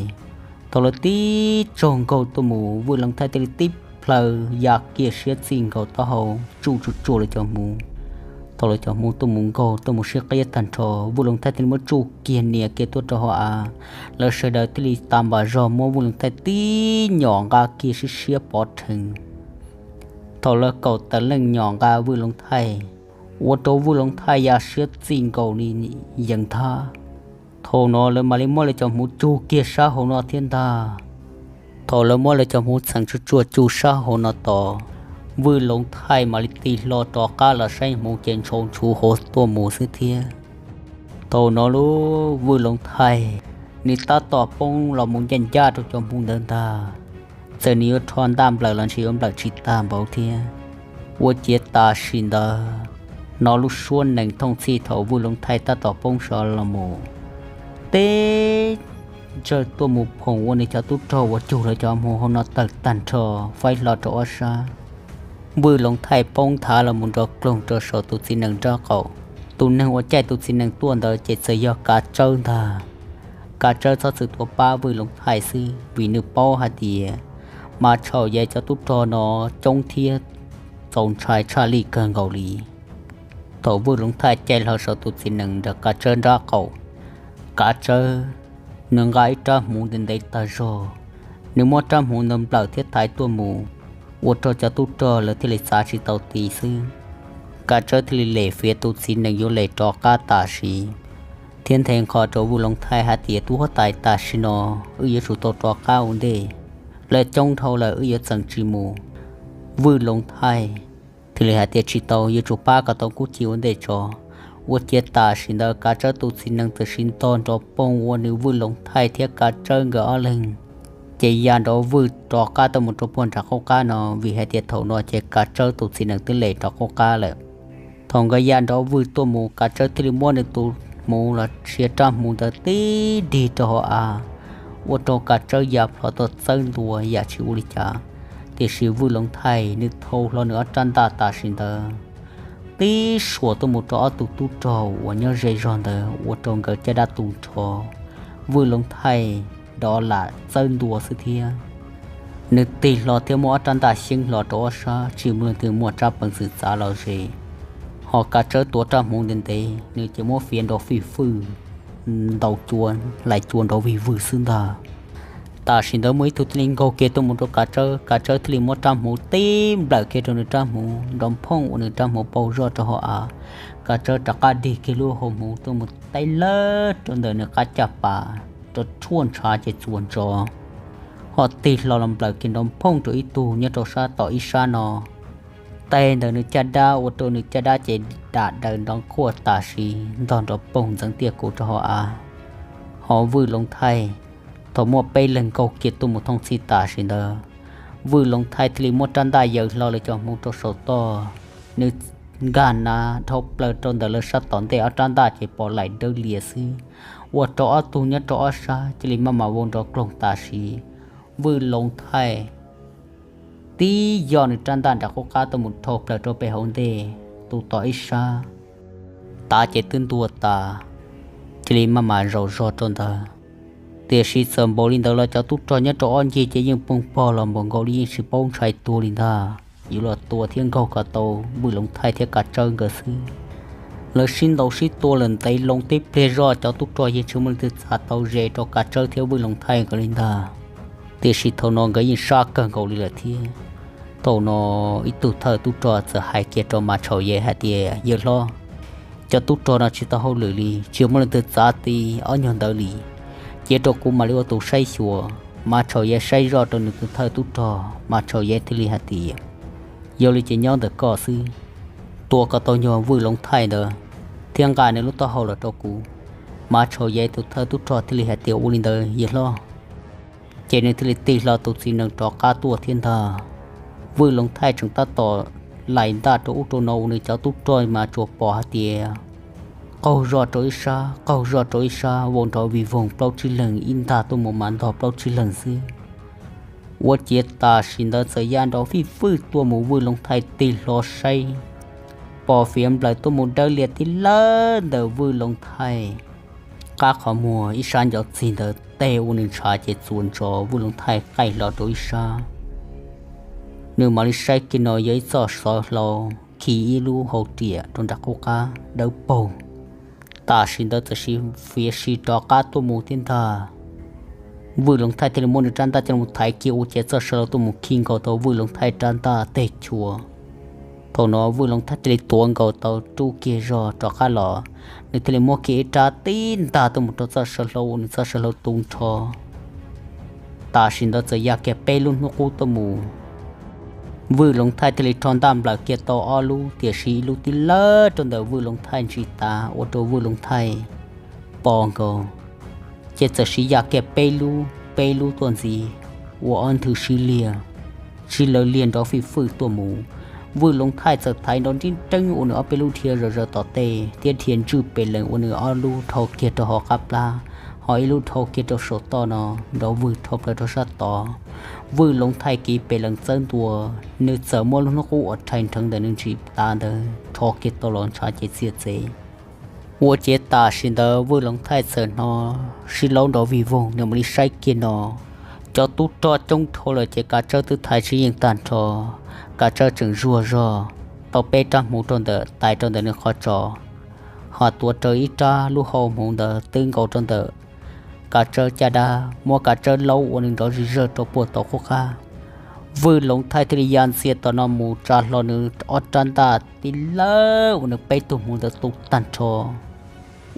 Thaum lawv tib tsaug nkaug tuaj mus, Vwj Loov Thaij thiaj li tib plhaw ya kiag siab txij nkaus taub hau tsuj tsuj tsuav lawv cov hmuv. Thaum lawv cov hmuv tuaj mus nkaug tuaj mus sib qiab tag nrho, Vwj Loov Thaij thiaj li muab tsuj kiag nias kiag tuaj rau hauv av. Lawv sawv daws thiaj li tas npam zog muab Vwj Loov Thaij tib nyom nqa kiag siab siab pov rhees. Thaum lawv kaum tawm leej nyom nqa Vwj Loov Thaij, ua rau Vwj Loov Thaij ya siab txij nkaus li yees thab. Thaum no lawv mam li muab lawv cov hmuv tsug kiag sab hauv no thiab ntag. Thaum lawv muab lawv cov hmuv txheem tsuj tsuav tsug sab hauv no tos, Vwj Loov Thaij mam li tig hlo rov qab los saib hmuv ces ntshau ntshuv hauv tuaj mus xwb thiab. Thaum no lub Vwj Loov Thaij nws tab tom poob los mus ncaj ncaj rau cov hmuv ntawd ntag. Txawm nws yuav rho ntaj nplawm los ntshe yuav nplawm tsis tag npaum thiab. Ua ciav tam sim ntawd, hnov lub suab nees thooj txhij thaum Vwj Loov Thaij tab tom poob sov los mus, teb ntsawj tuaj mus phoom ua nws cov tub rog uas cug lawv cov hmuv hauv no tawg tag nrho, faib hlo rau ob sab. Vwj Loov Thaij poob nthav los mus nrov kloog rau saum tus txiv nees nraub qaum. Tus neeg uas caij tus txiv nees tuaj ntawd ces txawm yog Kav Tsawb ntag. Kav Tsawb txhob txwm tuaj pab Vwj Loov Thaij xwb, vim nws paub hais tias Mas Tshau Yev cov tub rog no coob thiab txaus ntshai tshaj lij kawg nkaus li. Thaum Vwj Loov Thaij caij hlo saum tus txiv nees nram Kav Tsawb nraub qaum, Kav Tsawb nws nqa ib rab hmuv ntev ntev tag zog, nws muab rab hmuv ntawd nplawm thiab thaiv tuaj mus, ua rau cov tub rog lawv thiaj li txav tsis tau ti xwb. Kav Tsawb thiaj li lem fiav tus txiv nees yuav lem rov qab tam sim, thiab nthe nqho rau Vwj Loov Thaij hais tias, tus huab tais, tam sim no wb yuav tsum tau rov qab ua ntej, lawv coob dhau lawm wb yuav txeem tsis mus. Vwj Loov Thaij thiaj li hais tias, tsis tau, yuav tsum pab kom tau Kub Ci ua ntej tso. Ua ciav tam sim ntawd Kav Tsawb tus txiv nees txawm siv ntog nrov poog ua nws Vwj Loov Thaij thiab Kav Tsawb nkawd ob leeg ces ya nrov vwj rov qab tuaj mus rau puag nram qub qab no, vim hais tias thaum no ces Kav Tsawb tus txiv nees twb lem rov qub qab lawm. Thaum nkawd ya nrov vwj tuaj mus, Kav Tsawb thiaj li muab nws tus hmuv los sia rab hmuv ntawd tib dig rau hauv av, ua rau Kav Tsawb ya plho tau txawb ntua yam tsis ua li cas. Tiam sis Vwj Loov Thaij nws thau hlo nws ob rab ntaj tam sim ntawd tib suas tuaj mus rau ob tug tub rog uas nyob ze zog ntawd, ua rau nkawd caj dab tu nrho. Vwj Loov Thaij dov lam txawb ntua xwb thiab. Nws tig hlo thiab muab ob rab ntaj xyeeb hlo rau ob sab, tsis muaj leej twg muaj rab peev xwm txav los ze. Ho Kav Tsawb tuav rab hmuv ntev ntev, nws ces muab fiav nrov fij fwj, ntaus cua, hlais cua nrov vig vwg xwb ntag. Tam sim ntawd muaj ib tug thiaj li nkaug kiag tuaj mus rau Kav Tsawb, Kav Tsawb thiaj li muab rab hmuv tib nplawm kiag rau nws rab hmuv, nrov phooj ua nws rab hmuv pau zoj rau hauv av. Kav Tsawb rov qab dig kiag lub hau hmuv tuaj mus teb lawg rau ntawm nws qab caj pas, rau tshuaj ntshav ces txuas ntsos, ho tig hlo los nplawm kiag nrov phooj rau ib tug nyob rau sab tom ib sab no. Teg ntawm nws caj dab ua rau nws caj dab ces dam daws nrov khuaj tam sim ntog nrov poog ntxeev tiaj kuv rau hauv av. Ho Vwj Loov Thaij, thaum muaj peb leeg nkaug kiag tuaj mus thooj txhij tam sim ntawd, Vwj Loov Thaij thiaj li muab rab ntaj yaws hlo lawv cov hmuv rau saum toj. Nws nkag nav dhau plaws rau ntawm lawv sab tom ntej ob rab ntaj ces pom laim dawb lias xwb, ua rau ob tug nyob rau ob sab cia li maj mam vau nrov kloog tam sim. Vwj Loov Thaij tib yog nws rab ntaj nram qub qab tuaj mus dhau plaws rau pem hauv ntej, tus tom ib sab tav ces twb ntuag tas, cia li maj mam zaum zog rau ntawd. Tiam sis txawm npaum li ntawd los cov tub rog nyob rau ob ncig ces yeej poob pog los npaum nkaus li yeej tsis paub ntshai tuag li ntag, yuav los tua thiab nkaug kom tau Vwj Loov Thaij thiab Kav Tsawb nkawd xwb. Lawv sib ntaus sib tua lawm ntev loo tib pliag zoj, cov tub rog yeej tsis muaj leej twg txav tau ze rau Kav Tsawb thiab Vwj Loov Thaij nkawd li ntag. Tiam sis thaum no nkawd yeej sab kawg nkaus li lawm thiab. Thaum no ib tug thawj tub rog txawm hais kiag rau Mas Tshau Yev hais tias, yawg hlob, cov tub rog no tsis tau hauj lwm li, tsis muaj leej twg txav ti ob nyuag ntawd li, cia rau kuv mam li ua tus saib xyuas. Mas Tshau Yev saib zoj rau nws tus thawj tub rog, Mas Tshau Yev thiaj li hais tias, yog li ces nyob ntawm koj xwb, tua kom tau nyuag Vwj Loov Thaij ntawd, thiab nqa nws lub taub hau los rau kuv. Mas Tshau Yaiv tus thawj tub rog thiaj li hais tias, Ua li ntawd yawg hlob. Ces nws thiaj li tig hlo tus txiv nees rov qab tuaj thiab ntag. Vwj Loov Thaij tseem tab tom lais ntaj rau ub rau no uas nws cov tub rog mas tsuas pom hais tias qaug zog rau ib sab, qaug zog rau ib sab, vau nrov vij voog plaub tsib leeg ib ntag tuaj mus mas ntog plaub tsib leeg xwb. Ua ciav tam sim ntawd txawm ya nrov fij fwj tuaj mus, Vwj Loov Thaij tig hlo saib, pom fiav nplaws tuaj mus dawb lias tib lawb ntawm Vwj Loov Thaij qab qhov muag ib sab ncov txig ntawd, tej ua nws ntshav ces txuas ntsos Vwj Loov Thaij qaij hlo rau ib sab. Nws mam li saib kiag no yog ib txoj sawv hlau khi ib lub hau riam rau nram qub qab dawb paug. Tam sim ntawd txawm siv fiav si rov qab tuaj mus thiab ntag. Vwj Loov Thaij thiaj li muab nws rab ntaj coj los thaiv kiag ua ciav txoj sawv hlau tuaj mus khi nkaus tau Vwj Loov Thaij rab ntaj tej chua. Thaum no Vwj Loov Thaij thiaj li tuav nkaus tau rub kiag zog rov qab los, nws thiaj li muab kiag ib rab tib ntag tuaj mus rau txoj sawv hlau uas nws txoj sawv hlau tu nrho. Tam sim ntawd txawm ya kiag peb lub hnub qub tuaj mus. Vwj Loov Thaij thiaj li rho ntaj nplawm kiag tau ob lub, tiam sis ib lub tib lawb rau ntawm Vwj Loov Thaij ntsis tav ua rau Vwj Loov Thaij pom nkaus. Ces txawm siv ya kiag peb lub, peb lub tuaj ntxiv, ua ob nthwv sib liag, sib lawv liag nrov fij fwj tuaj mus. Vwj Loov Thaij txawm thaiv nrov nrib nreeb ua nws ob peb lub dhia zom zaws tom tej thiab dhia ntswj pes lees ua nws ob lub dhau kiag rau hauv qab plab, ho ib lub dhau kiag rau saum toj no, nrov vwg dhau plaws rau sab tod. Vwj Loov Thaij kiv pes lees txawb ntua, nws txawm muab lub hnub qub uas rhais nrheev ntawm nws ntsis tav ntawd rho kiag tau los ntshav ces txiag txev. Ua ciav tam sim ntawd Vwj Loov Thaij txawm hnov sib laub nrov vij voog, nws mam li saib kiag no, cov tub rog coob dhau lawm ces Kav Tsawb twb thaiv tsis yeej tag nrho. Kav Tsawb tseem zuag zog tau peb rab hmuv rau ntawm, tais rau ntawm nws qhov tsos, ho tuav rawv ib rab lub hau hmuv ntawd twb nkaus rau ntawm Kav Tsawb caj dab, muab Kav Tsawb laub ua nws nrov zig zawg rau puag tau qub qab. Vwj Loov Thaij thiaj li ya ntxias tom no mus tsa hlo nws ob rab ntaj tib lawb ua nws peb tug hmuv ntawd tu tag nrho.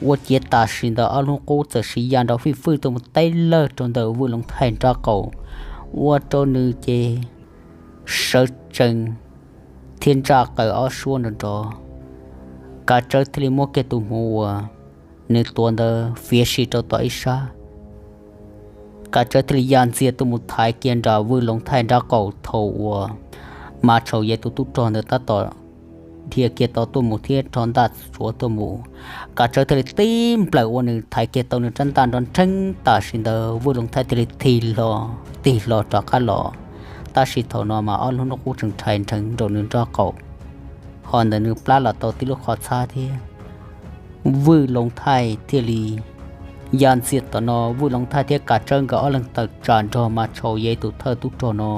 Ua ciav tam sim ntawd ob lub qub txawm siv ya nrov fij fwj tuaj mus teb lawg rau ntawm Vwj Loov Thaij nrab qaum, ua rau nws ces sawv tsees thiab ntsaj qaws ob suab nrov nrov. Kav Tsawb thiaj li muab kiag tus hmuv uas nws tuav ntawd fiav si rau tom ib sab. Kav Tsawb thiaj li ya ntxiag tuaj mus thaiv kiag nram Vwj Loov Thaij nrab qaum thaum uas Mas Tshau Yaiv tus tub rog ntawd tab tom dhia kiag tau tuaj mus thiab rho ntaj tsuav tuaj mus. Kav Tsawb thiaj li tib nplawm ua nws thaiv kiag tau nws rab ntaj nrov nrheeb, tam sim ntawd Vwj Loov Thaij thiaj li tig hlo, tig hlo rov qab los. Tab sis thaum no mas ob lub hnub qub tseem rhais nrheev nraum nws nrab qaum, ho ntawm nws plab los tau tib lub qhov txhab thiab. Vwj Loov Thaij thiaj li ya ntxiag tom no, Vwj Loov Thaij thiab Kav Tsawb nkawd ob leeg tawm tsam nrog Mas Tshau Yaiv tus thawj tub rog no.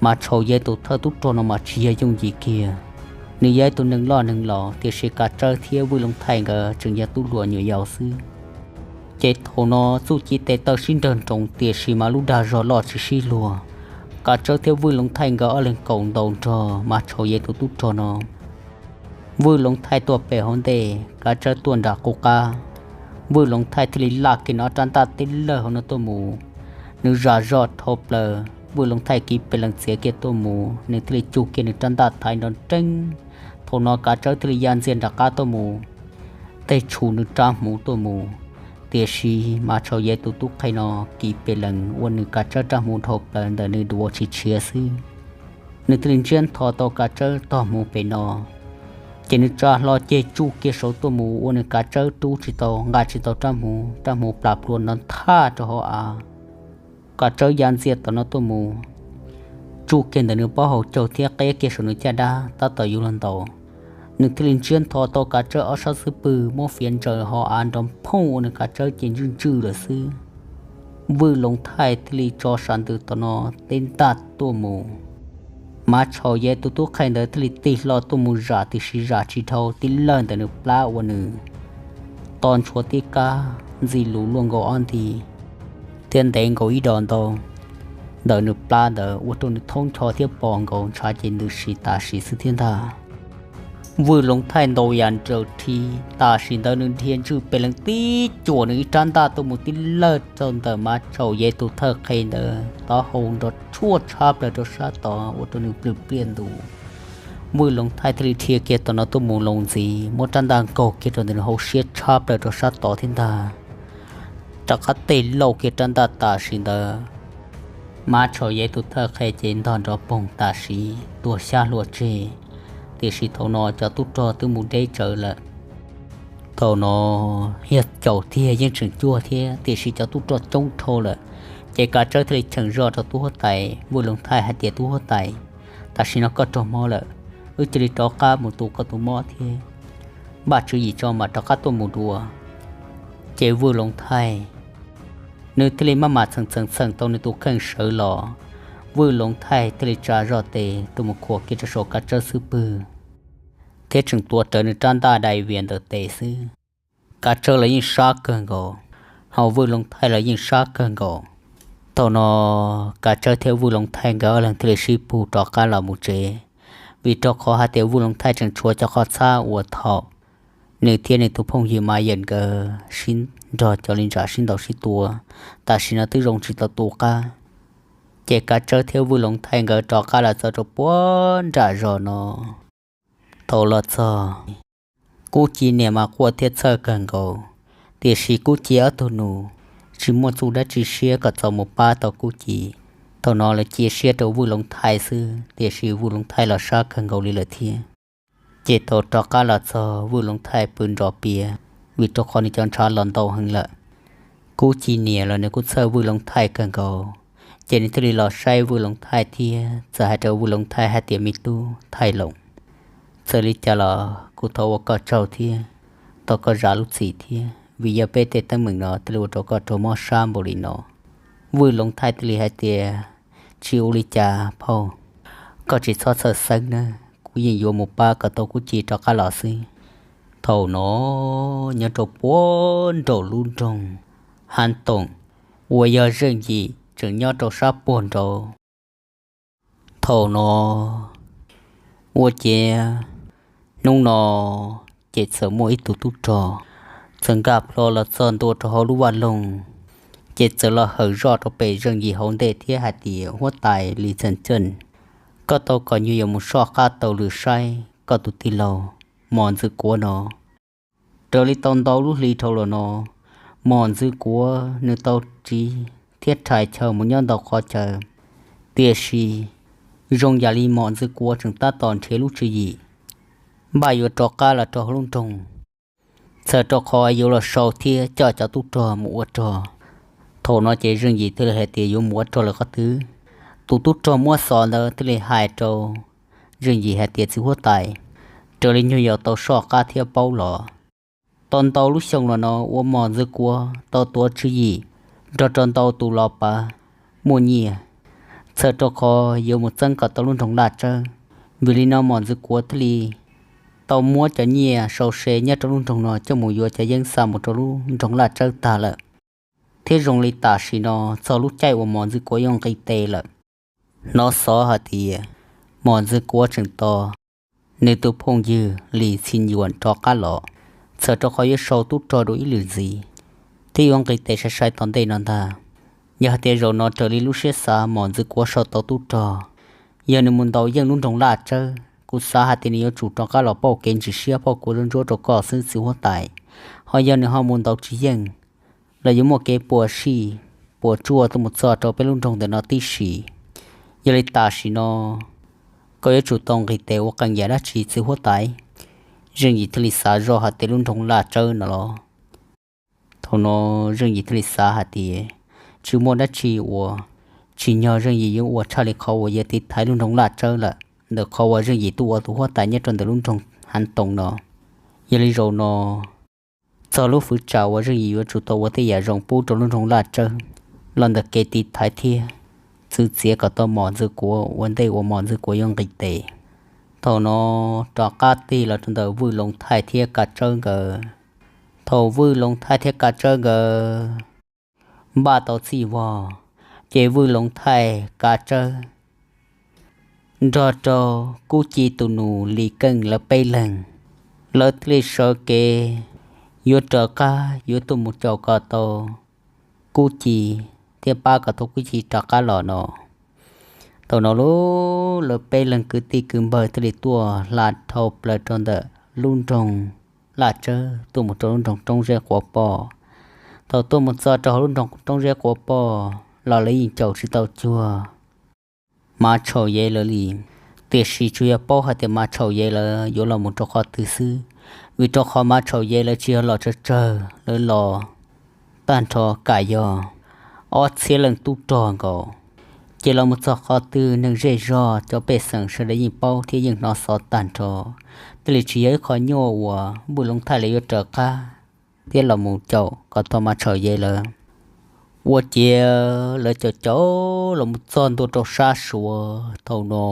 Mas Tshau Yaiv tus thawj tub rog no mas tsis yog yooj yim kiag, nws yog ib tug neeg loj neeg laus, tiam sis Kav Tsawb thiab Vwj Loov Thaij nkawd tseem yog tub hluas nyuam yaus xwb. Ces thaum no txuj ci tes taw sib nrawg nroos, tiam sis mas lub dag zog loj tsis sib luag. Kav Tsawb thiab Vwj Loov Thaij nkawd ob leeg kaum ntaus nrog Mas Tshau Yaiv tus tub rog no. Vwj Loov Thaij tuaj pem hauv ntej, Kav Tsawb tuaj nram qub qab. Vwj Loov Thaij thiaj li laj kiag nws ob rab ntaj tib lawg hauv no tuaj mus. Nws zam zog dhau plaws, Vwj Loov Thaij kiv pes lees txiav kiag tuaj mus, nws thiaj li cug kiag nws rab ntaj thaiv nrov nreeb. Thaum no Kav Tsawb thiaj li ya ntxiag nram qab tuaj mus, tej tshum nws rab hmuv tuaj mus. Tiam sis Mas Tshau Yaiv tus tub qhe no kiv pes lees ua nws Kav Tsawb rab hmuv dhau plaws ntawm nws duav tsis tshiav xwb. Nws thiaj li ntsiab ntho tau Kav Tsawb tog hmuv pem no, ces nws tsa hlo ceg tsuj kiag saud tuaj mus ua nws Kav Tsawb rub tsis tau, nqa tsis tau rab hmuv, rab hmuv plas plua nrov nthaj rau hauv av. Kav Tsawb ya ntxiag tom no tuaj mus, tsuj kiag ntawm nws plaub hau caug thiab qeb kiag saum nws caj dab tab tom yuav luag ntaus. Nws thiaj li ntsiab ntho tau Kav Tsawb ob sab xub pwg muab fiav ntsaws hauv av nrov phooj ua nws Kav Tsawb ces ntswj ntswj lawm xwb. Vwj Loov Thaij thiaj li tso sam ntws tom no teb ntaj tuaj mus. Mas Tshau Yaiv tus tub qhe ntawd thiaj li tig hlo tuaj mus zam, tiam sis zam tsis dhau, tib lawg ntawm nws plab ua nws to ntshua tib kab, ntxi lus luaj nkaus ob nti, thiab ntev nkaus ib dos ntau ntawm nws plab ntawd ua rau nws thoob ncho thiab pos nkaus ntshav ces ntws si tas sim xwb thiab ntag. Vwj Loov Thaij ntaus yam nraws rhi, tam sim ntawd nws dhia ntswj pes lees tib cuam nws ib rab ntaj tuaj mus tib lawg rau ntawm Mas Tshau Yaiv tus thawj qhe ntawd, taub hau nrov tshuaj tshab plaws rau sab tod ua rau nws plws pliaj ntus. Vwj Loov Thaij thiaj li dhia kiag tom no tuaj mus lawm ntxiv, muab rab ntaj nkaug kiag rau ntawm nws hauv siab tshab plaws rau sab tod thiab ntag. Rov qab tej lauj kiag rab ntaj tam sim ntawd, Mab Tshau Yeb tus thawj qhe ces ntog nrov poog tam sim tuag xyab hlua tseg. Tiam sis thaum no cov tub rog twb mus deb tsawv lawm. Thaum no yog caum tiag yeej tseem cuag thiab, tiam sis cov tub rog coob dhau lawm. Ces Kav Tsawb thiaj li cheem zoj rau tub huab tais Vwj Loov Thaij hais tias, Tub huab tais, tam sim no koj raug mob lawm, wb cia li rov qab mus tu koj tus mob thiab, npaj tswv yim tso mam rov qab tuaj mus dua. Ces Vwj Loov Thaij nws thiaj li maj mam txheem txheem txheem tau nws tus kheej sawv los, Vwj Loov Thaij thiaj li tsa zoj tes tuaj mus khuam kiag rau saum Kav Tsawb xub pwg, thiab tseem tuav rawv nws rab ntaj dai vias ntawm tes xwb. Kav Tsawb los yeej sab kawg nkaus, ho Vwj Loov Thaij los yeej sab kawg nkaus. Thaum no Kav Tsawb thiab Vwj Loov Thaij nkawd ob leeg thiaj li sib pug rov qab los mus tsev, vim rau qhov hais tias Vwj Loov Thaij tseem tshuav cov qhov txhab uas thaum nws thiab nws tus phooj ywg Mas Yeem nkawd sib nrog cov li ntsa sib ntaus sib tua, tam sim no twb zoo tsis tau tu qab. Ces Kav Tsawb thiab Vwj Loov Thaij nkawd rov qab los txog rau puag nram zos no. Thaum los txog, Kub Ci niam mas quaj thiab txhawj kawg nkaus, tiam sis Kub Ci ob tug nus tsis muaj txuj dab tsi siab kom txaus mus pab tau Kub Ci. Thaum no lawv cia siab rau Vwj Loov Thaij xwb, tiam sis Vwj Loov Thaij los sab kawg nkaus li lawm thiab. Ces thaum rov qab los txog Vwj Loov Thaij pw nrov piav, vim rau qhov nws cov ntshav los ntau heev lawm. Kub Ci niam los nws kuj txhawj Vwj Loov Thaij kawg nkaus, ces nws thiaj li los saib Vwj Loov Thaij thiab txawm hais rau Vwj Loov Thaij hais tias, Me tub Thaij Loos, txawm li cas los kuv thov ua koj tsaug thiab, thov koj zam lub txim thiab, vim yog peb tej teeb meem no thiaj li ua rau koj raug mob sab npaum li no. Vwj Loov Thaij thiaj li hais tias, Tsis ua li cas phauj, koj tsis txhob txhawj xeeb nawb, kuv yeej yuav mus pab kom tau Kub Ci rov qab los xwb. Thaum no nyob rau puag nraum lub nroog Hav Toom uas yog Zeej Yim tseem nyob rau sab puag nraud. Thaum no ua ciav hnub no ces txawm muaj ib tug tub rog txawm nkag plho los txog ntua rau hauv lub vaj loog, ces txawm los hawm zoj rau pem Zeej Yim hauv ntej thiab hais tias, Huab tais Lis Txheem Ceej, koj tau kom nyuag yuav mus soj qab taug lw saib koj tus tij laug Mos Ntxwg Kuav no. Raws li tau ntau lub hli dhau los no, Mos Ntxwg Kuav nws tau tsiv thiab rhais chaw mus nyob ntau qhov chaw, tiam sis zoo yam li Mos Ntxwg Kuav tseem tab tom nrhiav lub tswv yim npaj yuav rov qab los rau hauv lub nroog, txhawm rau qhov yuav los sau thiab coj cov tub rog mus ua rog. Thaum no ces Zeej Yim thiaj li hais tias, Yuav mus ua rog lawm qhov twg? Tus tub rog muab xov ntawd thiaj li hais rau Zeej Yim hais tias, Txiv huab tais, raws li nyuag yaus tau soj qab thiab paub los, tau ntau lub xyoo los no uas Mos Ntxwg Kuav tau tuav tswv yim nrog rau ntau tus los pav muaj nyiaj, txhawm rau qhov yuav mus txeeb kom tau lub nroog Laj Tsawb. Vim li no Mos Ntxwg Kuav thiaj li tau muab cov nyiaj sau se nyob rau lub nroog no coj mus yuav cov yeeb xa mus rau lub nroog Laj Tsawb tag lawm, thiab zoo li tam sim no txog lub caij uas Mos Ntxwg Kuav yuav nqis tes lawm. Hnov xov hais tias Mos Ntxwg Kuav tseem tos nws tus phooj ywg Lis Txhi Nyuam rov qab los, txhawm rau qhov yuav sau tub rog dua ib lwm ntxiv thiab yuav nqis tes sai sai tom ntej no ntag. Yog hais tias zaum no raws li lub siab xav Mos Ntxwg Kuav sau tau tub rog, yog nws mus ntaus yeej lub nroog Laj Tsawb, kuv xav hais tias nws yuav tsum rov qab los pauj kev ntsis siab pauj kuv ntsuab rau koj xwb txiv huab tais. Ho yog nws ho mus ntaus tsis yeej los yuav muaj kev puas sij puas tsuaj tuaj mus txog rau peb lub nroog ntawm no tib si. Yog li tam sim no koj yuav tsum tau nqis tes ua qee yam dab tsi txiv huab tais. Zeej Yim thiaj li xav zoj hais tias lub nroog Laj Tsawb no los. Thaum no Zeej Yim thiaj li xav hais tias tsis muaj dab tsi uas tsim nyog Zeej Yim yuav ua tshaj li qhov uas yog tiv thaiv lub nroog Laj Tsawb lawm ntawm qhov uas Zeej Yim tuaj ua tus huab tais nyob rau ntawm lub nroog Hav Toom no. Yog li zaum no txog lub fwv tsam uas Zeej Yim yuav tsum tau ua tej yam zoo pub rau lub nroog Laj Tsawb los ntawm kev tiv thaiv thiab txwv txiav kom tau Mos Ntxwg Kuav ua ntej uas Mos Ntxwg Kuav yuav nqis tes. Thaum no rov qab tig los rau ntawm Vwj Loov Thaij thiab Kav Tsawb nkawd. Thaum Vwj Loov Thaij thiab Kav Tsawb nkawd npaj tau txij vog, ces Vwj Loov Thaij, Kav Tsawb nrog rau Kub Ci tus nus Lis Keej lawv peb leeg, lawv thiaj li sawv kev yuav raws qab yuav tuaj mus caum kom tau Kub Ci thiab pab kom tau Kub Ci rov qab los no. Thaum no lub lawv peb leeg kwv tij kwv npawg thiaj li tuaj hla dhau plaws rau ntawm lub nroog Laj Tsawb tuaj mus rau lub nroog Roob Zeb Quav Poj. Thaum tuaj mus txog rau hauv lub nroog Roob Zeb Quav Poj los lawv yeej caum tsis tau cuag Mav Tshau Yev lawv li. Tiam sis tsuas yog paub hais tias Mav Tshau Yev lawv yuav los mus rau qhov twg xwb, vim rau qhov Mav Tshau Yev lawv tsis yog los tsawg tsawg, lawv los tag nrho kam yog ob txhiab leej tub rog nkaus. Ces los mus txog qhov twg neeg zej zog cov pej xeem sawv daws yeej paub thiab yeej hnov xov tag nrho, thiaj li tsis yog ib qho nyuaj uas Vwj Loov Thaij lawv yuav raws qab thiab los mus caum kom tau Mav Tshau Yev lawv. Ua ciav lawv caum caum los mus txog ntua rau sab Suav. Thaum no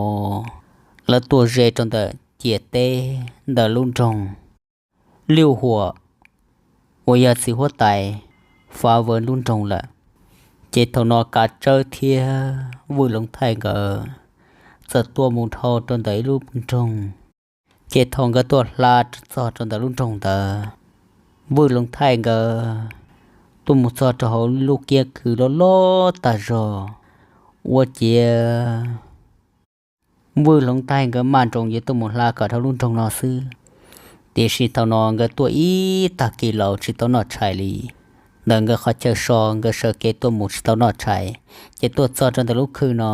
lawv tuaj ze rau ntawm ciam teb ntawm lub nroog Liuj Huam uas yog txiv huab tais Fav Vwm lub nroog lawm. Ces thaum no Kav Tsawb thiab Vwj Loov Thaij nkawd txawm tuaj mus dhau rau ntawm ib lub nroog. Ces thaum nkawd tuaj hla txog rau ntawm lub nroog ntawd, Vwj Loov Thaij nkawd tuaj mus txog rau hauv lub kiab khw loj loj tag zog. Ua ciav Vwj Loov Thaij nkawd maj nroos yuav tuaj mus hla kom dhau lub nroog no xwb, tiam sis thaum no nkawd tuaj ib tag kis los tsis tau noj tshais li. Ntawm nkawd qhov chaw so nkawd sawv kev tuaj mus tsis tau noj tshais, ces tuaj txog rau ntawm lub khw no,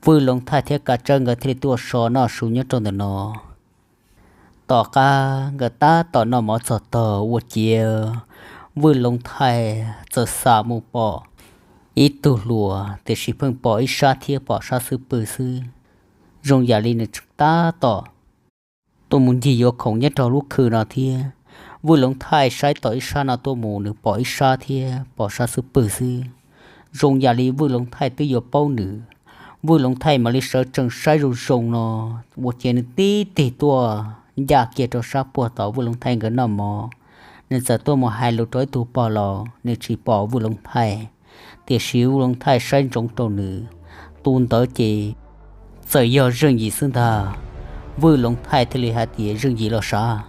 Vwj Loov Thaij thiab Kav Tsawb nkawd thiaj li tuaj so noj su nyob rau ntawm no. Tom qab nkawd tab tom noj mov txog tog ua ciav Vwj Loov Thaij txawm xam mus pom ib tug hluas, tiam sis pheej pom ib sab thiab pom sab xub pwg xwb, zoo yam li nws tseem tab tom tuaj mus ncig yuav khoom nyob rau lub khw no thiab. Vwj Loov Thaij saib tom ib sab no tuaj mus nws pom ib sab thiab pom sab xub pwg xwb, zoo yam li Vwj Loov Thaij twb yuav paub nws. Vwj Loov Thaij mam li sawv tsees saib zoo zoo no, ua ciav nws tib tig tuaj ncaj kiag rau sab puag tom Vwj Loov Thaij nkawd noj mov. Nws txawm tuaj mus hais lus rau ib tug pog laus, nws tsis pom Vwj Loov Thaij, tiam sis Vwj Loov Thaij saib ntsoov rau nws, tus ntawd ces txawm yog Zeej Yim xwb ntag. Vwj Loov Thaij thiaj li hais tias, Zeej Yim los sav?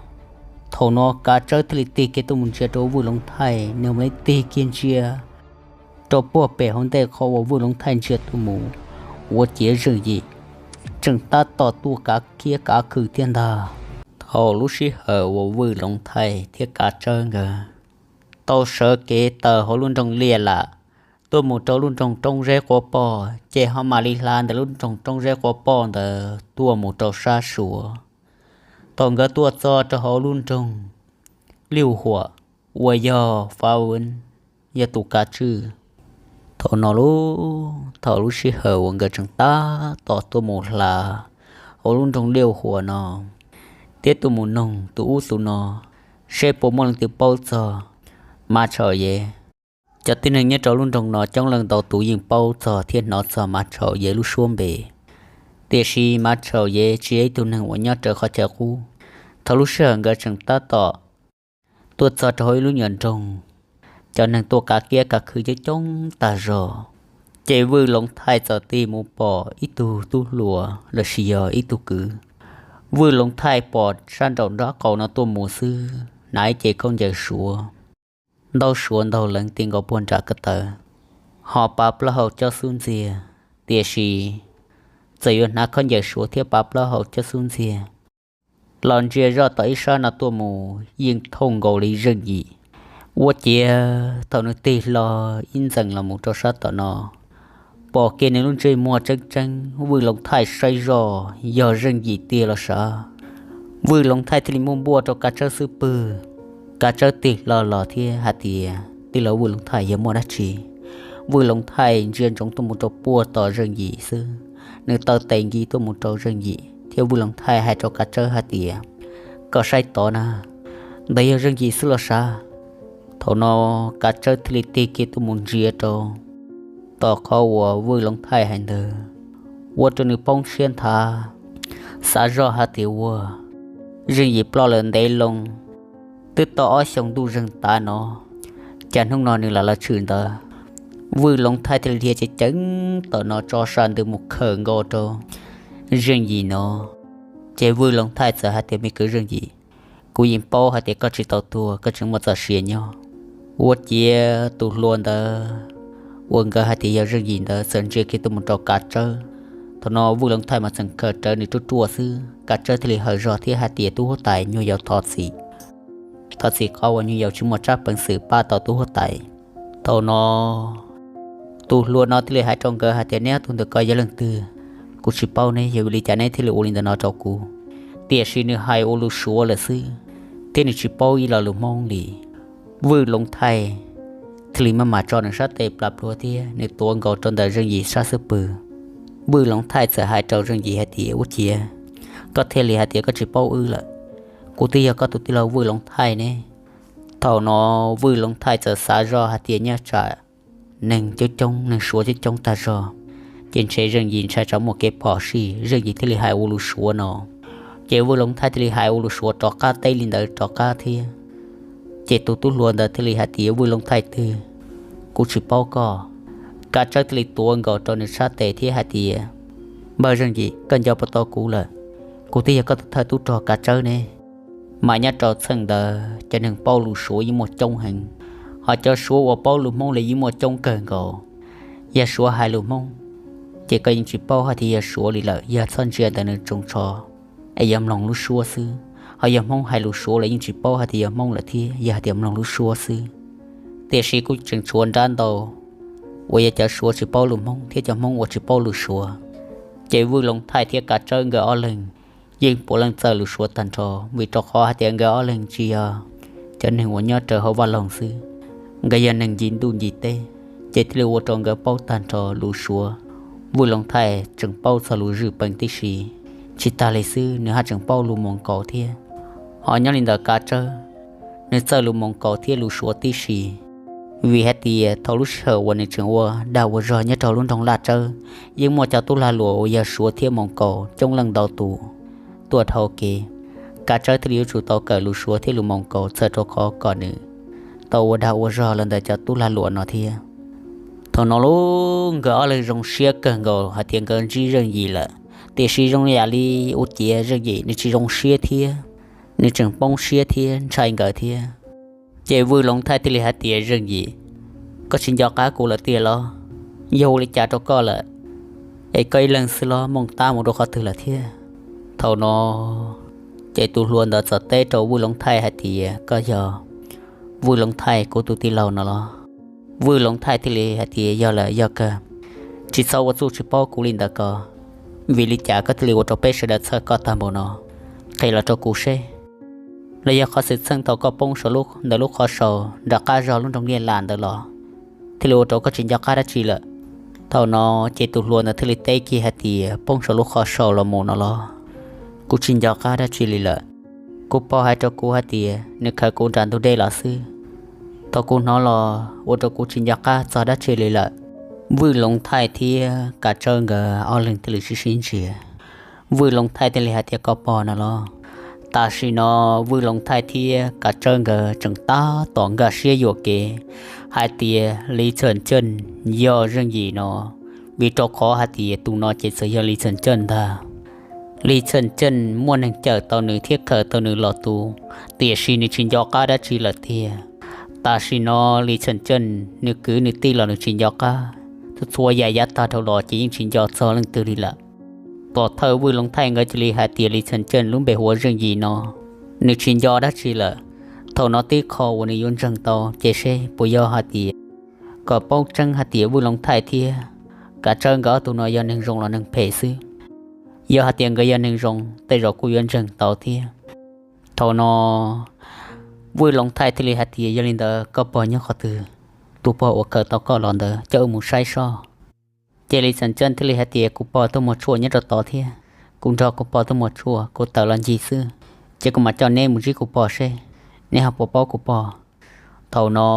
Thaum no Kav Tsawb thiaj li tig kiag tuaj mus ntsia rau Vwj Loov Thaij, nws mam li tig kiag ntsia rau puag pem hauv ntej qhov uas Vwj Loov Thaij ntsia tuaj mus, ua ciav Zeej Yim tseem tab tom tuaj kav kiab kav khw thiab ntag. Thaum lub sij hawm uas Vwj Loov Thaij thiab Kav Tsawb nkawd tau sawv kev tawm hauv lub nroog Liaj Lam tuaj mus rau lub nroog Roob Zeb Quav Poj, ces ho mam li hla ntawm lub nroog Roob Zeb Quav Poj ntawd tuaj mus rau sab Suav. Thaum nkawd tuaj txog rau hauv lub nroog Liuj Huam uas yog Fav Vwm, yog tus kav tswj, thaum no lub, thaum lub sij hawm uas nkawd tseem tab tom tuaj mus hla hauv lub nroog Liuj Huam no, thiab tuaj mus noog tus ub tus no seb puas muaj leej twg paub txog Mav Tshau Yev. Cov tib neeg nyob rau lub nroog no coob leej ntau tus yeej paub txog thiab hnov txog Mav Tshau Yev lub suab npe, tiam sis Mav Tshau Yev tsis yog ib tug neeg uas nyob raws qhov chaw qub. Thaum lub sij hawm nkawd tseem tab tom tuaj txog rau hauv ib lub nyuam nroog, cov neeg tuaj kav kiab kav khw coob coob tag zog, ces Vwj Loov Thaij txawm tig mus pom ib tug tub hluas lossis yog ib tug kwv. Vwj Loov Thaij pom sab nraum nraub qaum no tuaj mus xwb, hnav ib ce khaub ncaws suav, ntaub suav ntaug leev ti nkaus puag nram ko taw, ho pav plaub hau cob xub ntxiag, tiam sis txawm yuav hnav khaub ncaws suav thiab pav plaub hau cob xub ntxiag los ntsia zoj tom ib sab no tuaj mus yeej thooj nkaus li Zeej Yim. Ua ciav thaum nws tig hlo ib ntxees los mus rau sab tom no, pom kiag nws lub ntsej muag tseeb tseeb, Vwj Loov Thaij saib zoj yog Zeej Yim tiag los sav. Vwj Loov Thaij thiaj li muab npuaj rau Kav Tsawb xub pwg. Kav Tsawb tig hlo los thiab hais tias, Tij laug Vwj Loov Thaij, yog muaj dab tsi? Vwj Loov Thaij ntsia ntsoov tuaj mus rau puag tom Zeej Yim xwb, nws taw tes nki tuaj mus rau Zeej Yim thiab Vwj Loov Thaij hais rau Kav Tsawb hais tias, Koj saib tod na, ntawd yog Zeej Yim xwb los sav? Thaum no Kav Tsawb thiaj li tig kiag tuaj mus ntsia rau tom qhov uas Vwj Loov Thaij hais ntawd, ua rau nws poob siab nthav, xav zoj hais tias, Ua, Zeej Yim ploj lawm ntev loo, twb tau ob xyoos ntuj zeeg tav no, cas hnub no nws lam los tshwm ntawd? Vwj Loov Thaij thiaj li dhia ceev ceev tom no tso sab ntws mus khawm nkaus rau Zeej Yim no. Ces Vwj Loov Thaij txawm hais tias, Me kwv Zeej Yim, kuv yeej paub hais tias koj tsis tau tuag, koj tseem muaj txoj sia nyob. Ua ciav tus hluas ntawd uas nkawd hais tias yog Zeej Yim ntawd txawm ntsia kiag tuaj mus rau Kav Tsawb. Thaum no Vwj Loov Thaij mas txawm khaws rawv nws ruaj ruaj xwb, Kav Tsawb thiaj li hawm zog thiab hais tias, Tub huab tais, nyuag yaus thov txim, thov txim qhov uas nyuag yaus tsis muaj tsab peev xwm pab tau tub huab tais. Thaum no tus hluas no thiaj li hais rau nkawd hais tias, Neb ob tug ntawm ko yog leej twg? Kuv tsis paub ne, yog vim li cas neb thiaj li ua li ntawm no rau kuv? Tiam sis nws hais ua lus Suav lawm xwb, thiab nws tsis paub ib lo lus Hmoob li. Vwj Loov Thaij thiaj li maj mam tso nws sab tes plas pluav thiab nws tuav nkaus rau ntawm Zeej Yim sab xub pwg. Vwj Loov Thaij txawm hais rau Zeej Yim hais tias, Ua ciav koj thiaj li hais tias koj tsis paub wb lawm? Kuv twb yog koj tus tij laug Vwj Loov Thaij ne. Thaum no Vwj Loov Thaij txawm xav zoj hais tias nyob tsam neeg coob coob, neeg Suav coob coob tag zog, ces ntshe Zeej Yim ntshai tsam muaj kev phom sij, Zeej Yim thiaj li hais ua lus Suav no. Ces Vwj Loov Thaij thiaj li hais ua lus Suav rov qab teb li ntawd rov qab thiab. Ces tus tub hluas ntawd thiaj li hais tias, Vwj Loov Thaij twg? Kuv tsis paub koj. Kav Tsawb thiaj li tuav nkaus rau nws sab tes thiab hais tias, Npawg Zeej Yim, koj nco puas tau kuv lawm? Kuv twb yog koj tus thawj tub rog Kav Tsawb ne. Mas nyob rau txheej ntawd cov neeg paub lus Suav yeej muaj coob heev, ho cov Suav uas paub lus Hmoob los yeej muaj coob kawg nkaus. Yog Suav hais lus Hmoob, ces koj yeej tsis paub hais tias yog Suav li lawm, yog txhob ntsia ntawm nws tsoos tsho, es yog mloog lub suab xwb. Ho yog Hmoob hais lus Suav los yeej tsis paub hais tias yog Hmoob lawm thiab, yog hais tias mloog lub suab xwb. Tiam sis kuj tseem tshuav nrab ntau uas yog cov Suav tsis paub lus Hmoob thiab cov Hmoob uas tsis paub lus Suav. Ces Vwj Loov Thaij thiab Kav Tsawb nkawd ob leeg yeej puav leej txawj lus Suav tag nrho, vim rau qhov hais tias nkawd ob leeg tsis yog cov neeg uas nyob rau hauv vaj loog xwb, nkawd yog neeg ncig ntuj ncig teb, ces thiaj li ua rau nkawd paub tag nrho lus Suav. Vwj Loov Thaij tseem paub txog lus Zwj Pees tib si, tsis tas li xwb nws haj tseem paub lus Moos Kaus thiab. Ho nyob li ntawm Kav Tsawb, nws txawj lus Moos Kaus thiab lus Suav tib si, vim hais tias thaum lub sij hawm uas nws tseem ua dag ua zog nyob rau lub nroog Laj Tsawb, yeej muaj cov tub lag luam uas yog Suav thiab Moos Kaus coob leej ntau tus tuaj dhau kev. Kav Tsawb thiaj li yuav tsum tau kawm lus Suav thiab lus Moos Kaus txawm rau qhov kom nws tau ua dag ua zog los ntawm cov tub lag luam no thiab. Thaum no lub nkawd ob leeg zoo siab kawg nkaus hais tias nkawd ntsib Zeej Yim lawm, tiam sis zoo yam li ua ciav Zeej Yim nws tsis zoo siab thiab, nws tseem poob siab thiab ntshai nkawd thiab. Ces Vwj Loov Thaij thiaj li hais tias, Zeej Yim, koj tsis nco qab kuv lawm tiag los? Yog ua li cas rau koj lawm, es koj ib leeg xwb los? Mooj tab mus rau qhov twg lawm thiab? Thaum no ces tus hluas ntawd txawm teb rau Vwj Loov Thaij hais tias, Koj yog Vwj Loov Thaij kuv tus tij laug no los? Vwj Loov Thaij thiaj li hais tias, Yog lawm, yog kawg. Tsis txhob ua txuj tsis paub kuv li ntawd ko. Vim li cas koj thiaj li ua rau peb sawv daws txhawj koj tag npaum no? Qhia los rau kuv seb, los yog qhov xwm txheej thaum koj poob saum ntawm lub qhov sau nram qab zog lub nroog Liaj Lam ntawd los thiaj li ua rau koj tsis nco qab dab tsi lawm? Thaum no ces tus hluas ntawd thiaj li teb kiag hais tias, Poob saum lub qhov sau los mus no los kuv tsis nco qab dab tsi li lawm. Kuv pog hais rau kuv hais tias nws khaws kuv nram ntug dej los xwb. Thaum kuv hnov los ua rau kuv tsis nco qab txog dab tsi li lawm. Vwj Loov Thaij thiab Kav Tsawb nkawd ob leeg thiaj li sib sib ntsia. Vwj Loov Thaij thiaj li hais tias, Koj pog no los? Tam sim no Vwj Loov Thaij thiab Kav Tsawb nkawd tseem tab tom nkag siab yuam kev hais tias Li Txhawm Ceej yog Zeej Yim no, vim rau qhov hais tias tus no ces txawm yog Li Txhawm Ceej ntag. Li Txhawm Ceej muaj neeg cawm tau nws thiab khaws tau nws los tu, tiam sis nws tsis nco qab dab tsi lawm tiag. Tam sim no Li Txhawm Ceej nws kwv nws tij los nws tsis nco qab, txhua txhua yam yav tag dhau los ces yeej tsis nco txog leej twg li lawm. Pov thawj Vwj Loov Thaij nkawd cia li hais tias Li Txhawm Ceej lub npe hu ua Zeej Yim no, nws tsis nco dab tsi lawm. Thaum no tib qho uas nws yuav ntseeg tau ces seb puas yog hais tias kom paub tseeb hais tias Vwj Loov Thaij thiab Kav Tsawb nkawd ob tug no yog neeg zoo los neeg phem xwb. Yog hais tias nkawd yog neeg zoo, tej zaum kuj yuav ntseeg tau thiab. Thaum no Vwj Loov Thaij thiaj li hais tias, Yog li ntawd koj pog nyob qhov twg? Tus pog uas khaws tau koj los ntawd coj wb mus saib soj. Ces Li Txhawm Ceej thiaj li hais tias, Kuv pog tuaj muag tshuaj nyob rau tod thiab, kuv nrog kuv pog tuaj muag tshuaj, kuv tawm los ncig xwb. Ces kuv mam coj neb mus ntsib kuv pog seb neb ho puas paub kuv pog. Thaum no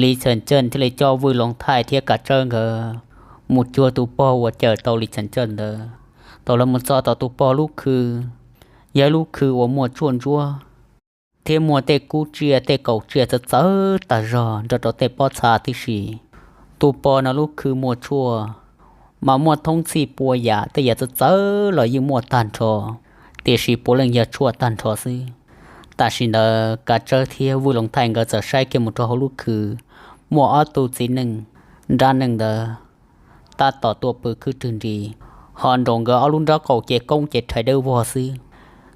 Li Txhawm Ceej thiaj li coj Vwj Loov Thaij thiab Kav Tsawb nkawd mus cuag tus pog uas cawm tau Li Txhawm Ceej ntawd. Thaum lawv mus txog tom tus pog lub khw, yog ib lub khw uas muaj tshuaj ntsuab thiab muaj tej kub tsiaj tej kaus tsiaj txawv txawv tag zog nrog rau tej pob txha tib si. Tus pog no lub khw muaj tshuaj mas muaj thoob txhij pua yam, tej yam txawv txawv los yeej muaj tag nrho, tiam sis puav leej yog tshuaj tag nrho xwb. Tam sim ntawd Kav Tsawb thiab Vwj Loov Thaij nkawd txawm saib kiag mus rau hauv lub khw, muaj ob tug txiv neej nrab neeg ntawd tab tom tuaj pw khwb rwg nris, ho nraum nkawd ob lub nrob qaum ces koob ces rhais dawb vog xwb.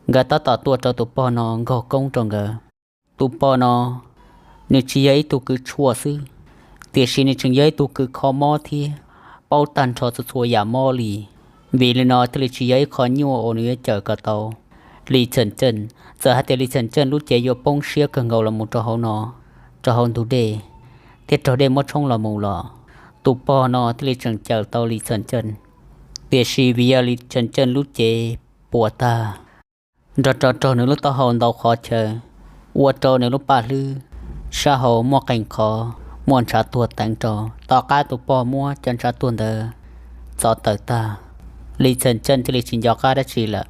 Nkawd tab tom tuaj rau tus pog no nkaug koob rau nkawd. Tus pog no nws tsis yog ib tug kws tshuaj xwb, tiam sis nws tseem yog ib tug kws kho mob thiab paub tag nrho txhua txhua yam mob li. Vim li no thiaj li tsis yog ib qho nyuaj uas nws yuav cawm kom tau Li Txham Ceej. Txawm hais tias Li Txham Ceej lub cev yuav poob siab kawg nkaus los mus rau hauv no, rau hauv ntug dej, thiab raug dej muab tshoob los mus los, tus pog no thiaj li tseem cawm tau Li Txham Ceej. Tiam sis vim yog Li Txham Ceej lub cev puas tag, nrog rau raug nws lub taub hau ntau qhov chaw, ua rau nws lub paj hlwb sab hauv muaj qee qhov muaj ntshav tuag teev rau. Tom qab tus pog muab cov ntshav tuag ntawd txov tawm tag, Li Txham Ceej thiaj li tsis nco qab dab tsi lawm.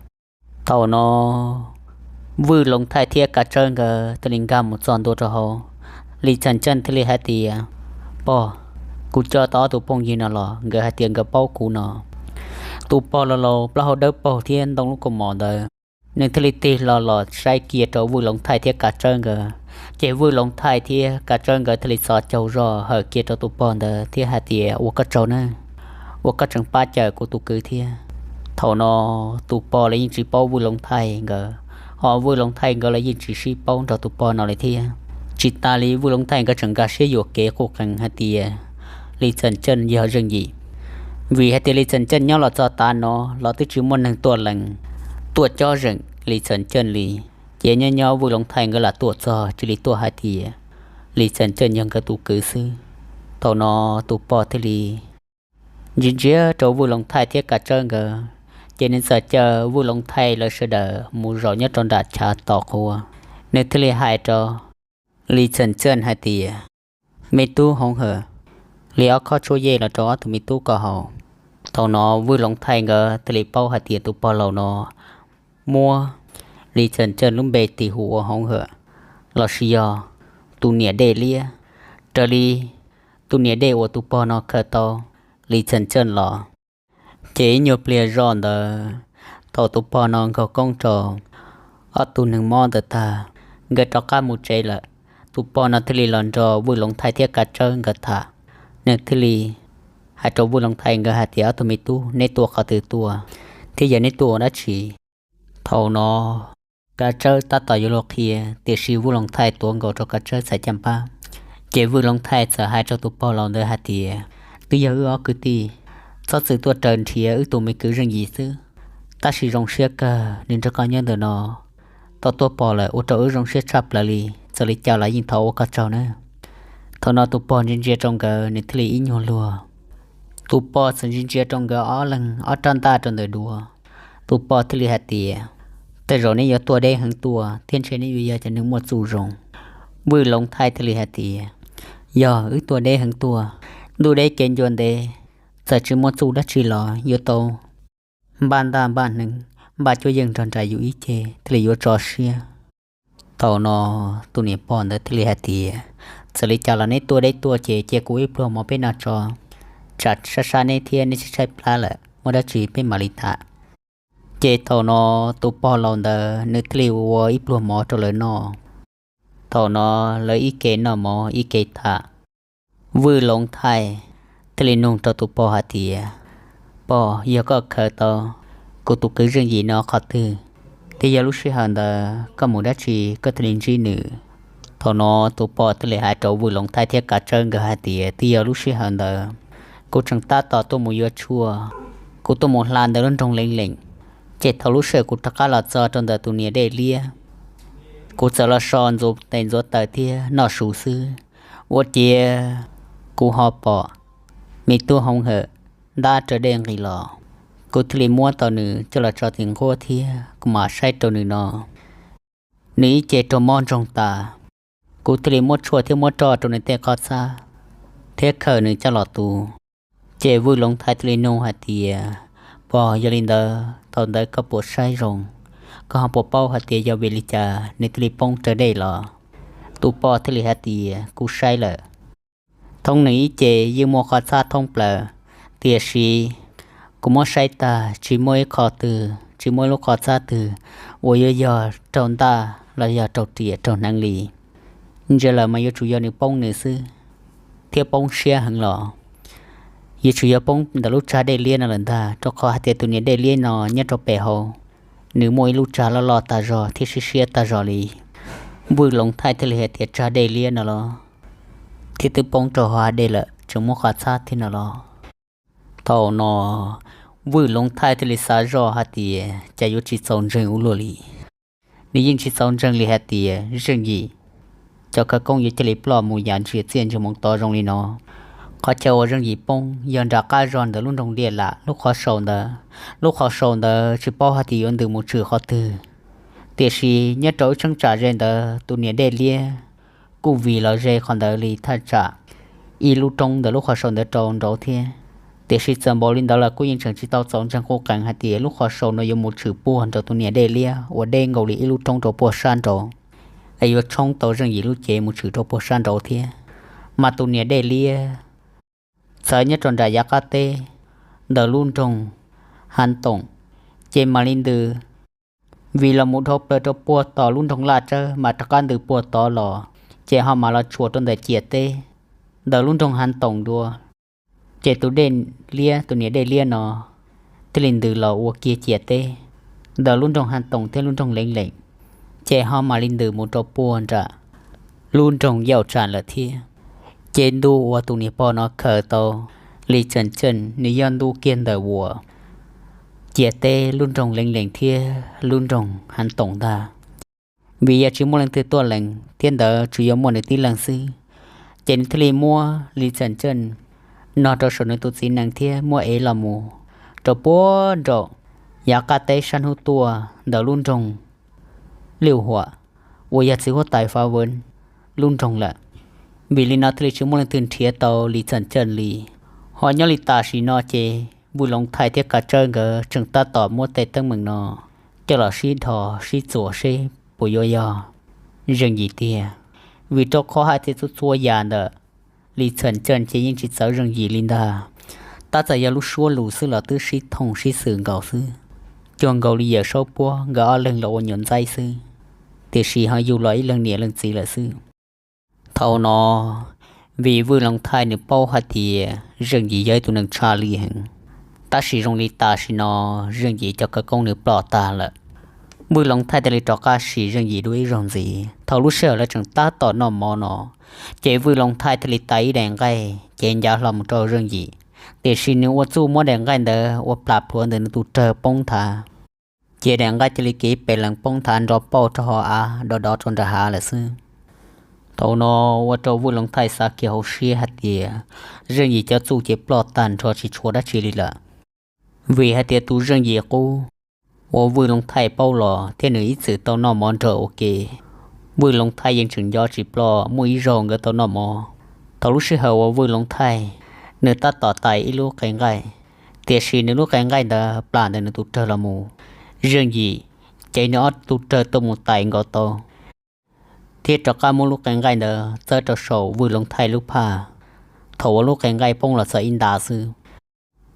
Thaum no Vwj Loov Thaij thiab Kav Tsawb nkawd thiaj li nkag mus txog ntua rau hauv. Li Txham Ceej thiaj li hais tias, Pog, kuv coj tau ob tug phooj ywg no los nkawd hais tias nkawd paub kuv no. Tus pog laus laus plaub hau dawb paug thiab ntoo lub kaus mom ntawd, nws thiaj li tig hlo los saib kiag rau Vwj Loov Thaij thiab Kav Tsawb nkawd. Ces Vwj Loov Thaij thiab Kav Tsawb nkawd thiaj li txhos caug zog hawm kiag rau tus pog ntawd thiab hais tias, Ua koj tsaug nawb, ua koj tseem pab cawm kuv tus kwv thiab. Thaum no tus pog los yeej tsis paub Vwj Loov Thaij nkawd, ho Vwj Loov Thaij nkawd los yeej tsis sib paub nrog tus pog no li thiab. Tsis tas li Vwj Loov Thaij nkawd tseem nkag siab yuam kev quj qees hais tias Li Txham Ceej yog zeej yim, vim hais tias Li Txham Ceej nyob los txog tav no los twb tsis muaj neeg tuaj lees, tuaj cob zeem Li Txham Ceej li. Ces nyob nyob Vwj Loov Thaij nkawd lam tuaj txog cia li tuaj hais tias Li Txham Ceej yog nkawd tus kwv xwb. Thaum no tus pog thiaj li ntsia ntsia rau Vwj Loov Thaij thiab Kav Tsawb nkawd, ces nws txawm caw Vwj Loov Thaij lawv sawv daws mus zaum nyob rau nram chav tos quav. Nws thiaj li hais rau Li Txham Ceej hais tias, Me tub Hoob Hawm, hliv ob khob tshuaj yej los rau ob tug me tub koj haus. Thaum no Vwj Loov Thaij nkawd thiaj li paub hais tias tus pog laus no muab Li Txham Ceej lub npe tis hu ua Hoob Hawm, lossis yog tus niam dej liab. Raws li tus niam dej uas tus pog no khaws tau Li Txham Ceej los, ces ib nyuag pliag zoj ntawd thaum tus pog no nkaug koob rau ob tug neeg mob ntawd tag, nkawd rov qab mus tsev lawm. Tus pog no thiaj li los nrog Vwj Loov Thaij thiab Kav Tsawb nkawd tham. Nws thiaj li hais rau Vwj Loov Thaij nkawd hais tias, Ob tug me tub, neb tuaj qhov twg tuaj, thiab yog neb tuaj ua dab tsi? Thaum no Kav Tsawb tab tom yuav luag qhia, tiam sis Vwj Loov Thaij tuav nkaus rau Kav Tsawb txhais caj npab. Ces Vwj Loov Thaij txawm hais rau tus pog laus ntawd hais tias, Twb yog wb ob kwv tij txhob txwm tuaj raws nrhiav wb tus me kwv zeej yim xwb, tab sis zoo siab kawg nws nrog koj nyob ntawm no, tau tuaj pom lawm ua rau wb zoo siab tshaj plaws li. Txawm li cas los yeej thov ua koj tsaug nawb. Thaum no tus pog ntsia ntsia rau nkawd nws thiaj li ib nyuag luag. Tus pog txawm ntsia ntsia rau nkawd ob leeg ob rab ntaj rau ntawm duav. Tus pog thiaj li hais tias, Tej zaum neb yuav tuaj deb heev tuaj thiab ntshe neb yuav yog cov neeg muaj txuj zoo. Vwj Loov Thaij thiaj li hais tias, Yog wb tuaj deb heev tuaj, ntuj deb kev ncua ntev, txawm tsis muaj txuj dab tsi los yuav tau npaj ntaj npaj hneev, npaj cuab yeej nrog nraim yus ib ce thiaj li yuav tso siab. Thaum no tus niam pog ntawd thiaj li hais tias, Txawm li cas los neb tuaj deb tuaj ces cia kuv ib pluag mov peb noj tso, tsam sab sab neb thiab neb tshaib tshaib plab lawm, muaj dab tsi peb mam li tham. Ces thaum no tus pog laus ntawd nws thiaj li ua ib pluag mov rau lawv noj. Thaum no lawv ib ke noj mov ib ke tham. Vwj Loov Thaij thiaj li nug rau tus pog hais tias, Pog, yog koj khaws tau kuv tus kwv zeej yim no qhov twg, thiab yog lub sij hawm ntawd koj mus dab tsi koj thiaj li ntsib nws? Thaum no tus pog thiaj li hais rau Vwj Loov Thaij thiab Kav Tsawb nkawd hais tias, Twb yog lub sij hawm ntawd kuv tseem tab tom tuaj mus yuav tshuaj, kuv tuaj mus hla ntawm lub nroog Leev Leem, ces thaum lub sij hawm kuv rov qab los txog rau ntawm tus niam dej liab, kuv txawm los so ntxuav tes ntxuav taw thiab noj su xwb, ua ciav kuv ho pom me tub Hoob Hawm ntab raws dej nqis los, kuv thiaj li muab tau nws coj los tso tim nquab thiab kuv mam saib rau nws no, nws ib ce raug mob ntsoog tas, kuv thiaj li muab tshuaj thiab muab roj rau nws tej qhov txhab thiab khaws nws coj los tu. Ces Vwj Loov Thaij thiaj li nug hais tias, Pog, yog li ntawd thaum ntawd koj puas saib zoo, koj ho puas paub hais tias yog vim li cas nws thiaj li poob raws dej los? Tus pog thiaj li hais tias, Kuv saib lawm, thoob nws ib ce yeej muaj qhov txhab thoob plaws, tiam sis kuv muab saib tag tsis muaj ib qho twg, tsis muaj ib lub qhov txhab twg uas yuav yog raug ntaj los yog raug riam raug hneev li. Ntsia lawm mas yuav tsum yog nws poob nws xwb, thiab poob siab heev los. yuav tsum yuav poob ntawm lub tsag dej liab no lawm ntag, rau qhov hais tias tus niam dej liab no nyob rau pem hauv, nws muaj ib lub tsag loj loj tag zog thiab siab siab tag zog li. Vwj Loov Thaij thiaj li hais tias, tsag dej liab no los thiab twb poob rau hauv dej lawm, tseem muaj qhov txhab thiab no los. Thaum no Vwj Loov Thaij thiaj li xav zoj hais tias cas yuav tsis txaus ntseeg ua luaj li. Nws yeej tsis txaus ntseeg li hais tias Zeej Yim cov khawv koob yuav cia li ploj mus yam ntsia txiaj ntsia moov tod zoo li no. Qhov chaw uas Zeej Yim poob yog nram qab zog ntawm lub nroog Liaj Lam lub qhov sau ntawd. Lub qhov sau ntawd tsis paub hais tias yuav ntws mus tshwm qhov twg, tiam sis nyob rau ib cheeb tsam ze ntawd tus niam dej liab kuj vij los ze qhov ntawd li thaj tsam ib lub roob ntawm lub qhov sau ntawd rau nraud thiab. Tiam sis txawm npaum li ntawd los kuj yeej tseem tsis tau txaus ntseeg qub qees hais tias lub qhov sau no yuav mus tshwm puag nraum tus niam dej liab uas deb nkaus li ib lub roob rau puag sab nraud, es yuav tshoob tau Zeej Yim lub cev mus tshwm rau puag sab nraud thiab. Mas tus niam dej liab txawm nyob rau nram yav qab teb ntawm lub nroog Hav Toom, ces mam li ntws vij los mus dhau plaws rau puag tom lub nroog Laj Tsawb mas rov qab ntws puag tod los, ces ho mam los tshuam rau ntawm ciam teb ntawm lub nroog Hav Toom dua. Ces tus dej liab, tus niam dej liab no thiaj li ntws los ua kiag ciam teb ntawm lub nroog Hav Toom thiab lub nroog Leev Leem, ces ho mam li ntws mus rau puag nram lub nroog Yauj Tsam lawm thiab. Ces ntu uas tus niam pog no khaws tau Li Txam Ceej, nws yog ntu kiag ntawm uas ciam teb lub nroog Leev Leem thiab lub nroog Hav Toom ntag. Vim yog tsis muaj leej twg tuaj lees thiab ntawd tsuas yog muaj nws tib leeg xwb, ces nws thiaj li muab Li Txam Ceej no rau saum nws tus txiv nees thiab muab ev los mus rau puag nraum yav qab teb sab hnub tuaj ntawm lub nroog Liuj Huam uas yog txiv huab tais Fav Vwm lub nroog lawm. Vim li no thiaj li tsis muaj leej twg nrhiav tau Li Txam Ceej li. Ho nyob li tam sim no ces Vwj Loov Thaij thiab Kav Tsawb nkawd tseem tab tom muab tej teeb meem no coj los sib dhos sib txuas seb puas yuav yog Zeej Yim tiag. Vim rau qhov hais tias txhua txhua yam ntawm Li Txam Ceej ces yeej tsis txawv Zeej Yim li ntag. Tab txawm yog lub suab lus xwb los twb sib thooj sib xwm nkaus xwb, cuag nkaus li Yawm Saub Puab nkawd ob leeg los ua nyuam ntxaib xwb, tiam sis ho yug los ib leeg niam leej txiv lawm xwb. Thaum no, vim Vwj Loov Thaij nws paub hais tias Zeej Yim yog ib tug neeg tshaj lij heev, tab sis zoo li tam sim no Zeej Yim cov khawv koob nws ploj tag lawm. Vwj Loov Thaij thiaj li rov qab sim Zeej Yim dua ib zaug ntxiv. Thaum lub sij hawm lawv tseem tab tom noj mov no, ces Vwj Loov Thaij thiaj li tais ib daim nqaij cev ncav hlo mus rau Zeej Yim, tiam sis nws ua txuj muab daim nqaij ntawd ua plam plhuav ntawm nws tus rawg poob nthav, ces daim nqaij cia li kev pes lees poob nthav nrov pauj rau hauv av, dov dov rau nram hav lawm xwb. Thaum no, ua rau Vwj Loov Thaij xav kiag hauv siab hais tias Zeej Yim cov txuj ces ploj tag nrho tsis tshuav dab tsi li lawm. Vim hais tias tus Zeej Yim qub uas Vwj Loov Thaij paub los thiab nws ib txwm tau noj mov nrog ua ke, Vwj Loov Thaij yeej tseem nco tsis ploj muaj ib zaug nkawd tau noj mov. Thaum lub sij hawm uas Vwj Loov Thaij nws tab tom tais ib lub qe nqaij, tiam sis nws lub qe nqaij ntawd plam ntawm nws tus rawg los mus, Zeej Yim ces nws ob tug rawg tuaj mus tais nkaus tau, thiab rov qab muab lub qe nqaij ntawd txawb rau saum Vwj Loov Thaij lub phaj. Thaum uas lub qe nqaij poob los txog ib nta xwb,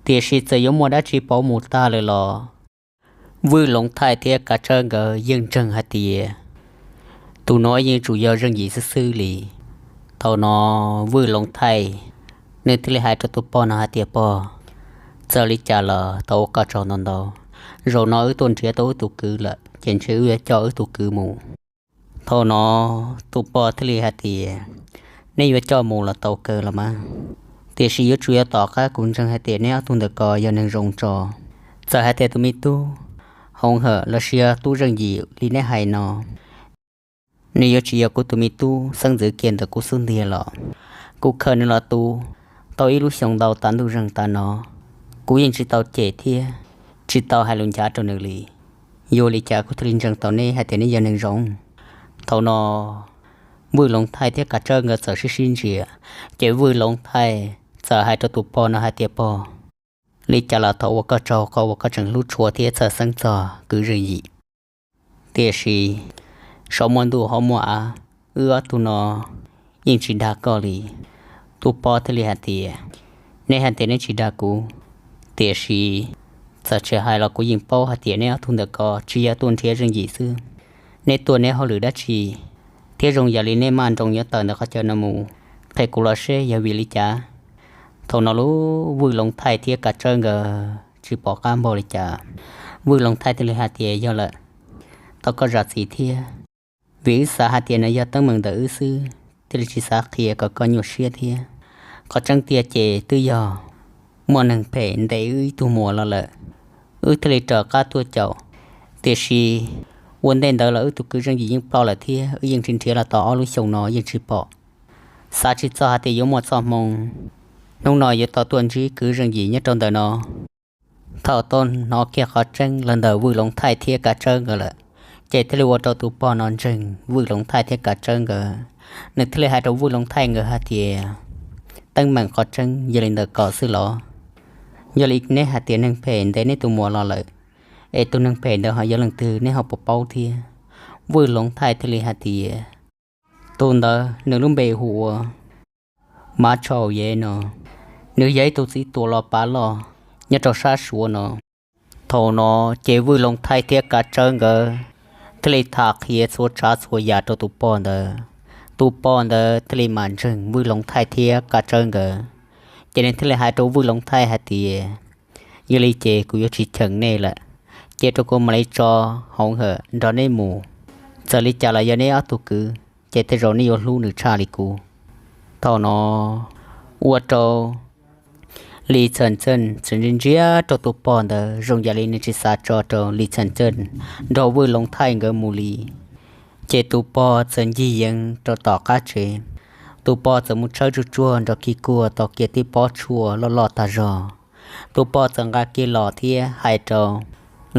tiam sis txawm yuav muaj dab tsi pauv mus tag lawm los Vwj Loov Thaij thiab Kav Tsawb nkawd yeej ntseeg hais tias tus no yeej tsuas yog Zeej Yim xwb xwb li. Thaum no, Vwj Loov Thaij nws thiaj li hais rau tus pog no hais tias, pog, txawm li cas los thov ua koj tsaug ntau ntau, zaum no wb tuaj nrhiav tau wb tus kwv lawm ces ntshe wb yuav coj wb tus kwv mus. Thaum no, tus pog thiaj li hais tias, neb yuav coj mus los tau kawg los mas, tiam sis yuav tsum yog tom qab kuv ntseeg hais tias neb ob tug ntawm ko yog neeg zoo tso. Txawm hais tias tus me tub Hoo Hawm los sis yog tub Zeej Yim li neb hais no, nws yuav tsis yog kuv tus me tub xeeb ntxwv kiag ntawm kuv xub ntiag los, kuv khaws nws los tu tau ib lub xyoo ntau tas ntuj zeeg tas no, kuv yeej tsis tau cem thiab tsis tau hais lus nchav rau nws li. Yog li cas kuv thiaj li ntseeg tau neb hais tias neb yog neeg zoo? Thaum no, Vwj Loov Thaij thiab Kav Tsawb nkawd txawm sib sib ntsia, ces Vwj Loov Thaij txawm hais rau tus pog no hais tias, pog, li cas los thov ua koj tsaug qhov uas koj tseem hlub tshua thiab txhawj xeeb txog kwv Zeej Yim. Tiam sis, saum muaj ntuj hauv muaj av, wb ob tug no yeej tsis dag koj li. Tus pog thiaj li hais tias, neb hais tias neb tsis dag kuv, tiam sis txawm tsis hais los kuv yeej paub hais tias neb ob tug ntawm ko tsis yog tuaj nrhiav Zeej Yim xwb. Neb tuaj neb hauj lwm dab tsi, thiab zoo yam li neb maj nroos yuav tawm ntawm qhov chaw no mus, qhia kuv los seb yog vim li cas. Thaum no lub Vwj Loov Thaij thiab Kav Tsawb nkawd tsis pom qab npog li cas. Vwj Loov Thaij thiaj li hais tias, Yog lawm, thov koj zam txim thiab, vim wb xav hais tias nws yog teeb meem ntawm wb xwb, thiaj li tsis xav qhia kom koj nyuaj siab thiab. Qhov tseeb tiag ces twb yog muaj neeg phem ntes wb ib tug muam los lawm, wb thiaj li raws qab tuaj caum. Tiam sis ua ntej ntawd los wb tus kwv Zeej Yim yeej ploj lawm thiab wb yeej tsis nrhiav los tau ob lub xyoo no yeej tsis pom. Xav tsis txog hais tias yuav muaj txoj hmoo hnub no yuav tau tuaj ntsib kwv Zeej Yim nyob rau ntawm no. Thaum tau hnov kiag qhov tseeb los ntawm Vwj Loov Thaij thiab Kav Tsawb nkawd lawm, ces thiaj li ua rau tus pog no ntseeg Vwj Loov Thaij thiab Kav Tsawb nkawd. Nws thiaj li hais rau Vwj Loov Thaij nkawd hais tias, Teeb meem qhov tseeb yog li ntawm ko xwb los? Yog li neb hais tias neeg phem ntes neb tus muam los lawm, es tus neeg phem ntawd ho yog leej twg neb ho puas paub thiab? Vwj Loov Thaij thiaj li hais tias, Tus ntawd nws lub npe hu ua Mav Tshau Yev no, nws yog ib tug txiv tuam los pav loj nyob rau sab Suav no. Thaum no ces Vwj Loov Thaij thiab Kav Tsawb nkawd thiaj li tham qhia txhua tsav txhua yam rau tus pog ntawd. Tus pog ntawd thiaj li mam ntseeg Vwj Loov Thaij thiab Kav Tsawb nkawd. Ces nws thiaj li hais rau Vwj Loov Thaij hais tias, Yog li ces kuv yuav tsis cheem nej lawm, cia rau kuv mam li tso hauv hawm nrog neb mus. Txawm li cas los yog neb ob tug kwv, ces tej zaum neb yuav hlub nws tshaj li kuv. Thaum no ua rau Lis Txham Txeej txawm ntsia ntsia rau tus pog ntawd zoo yam li nws tsis xav tso rau Lis Txham Txeej nrog Vwj Loov Thaij nkawd mus li. Ces tus pog txawm ncig yees rau tom qab tsev. Tus pog txawm mus tshawb tsuj tsuag nrog Kis Kuag tau kiag tib pob tshuaj loj loj tag zog. Tus pog txawm nqa kiag los thiab hais rau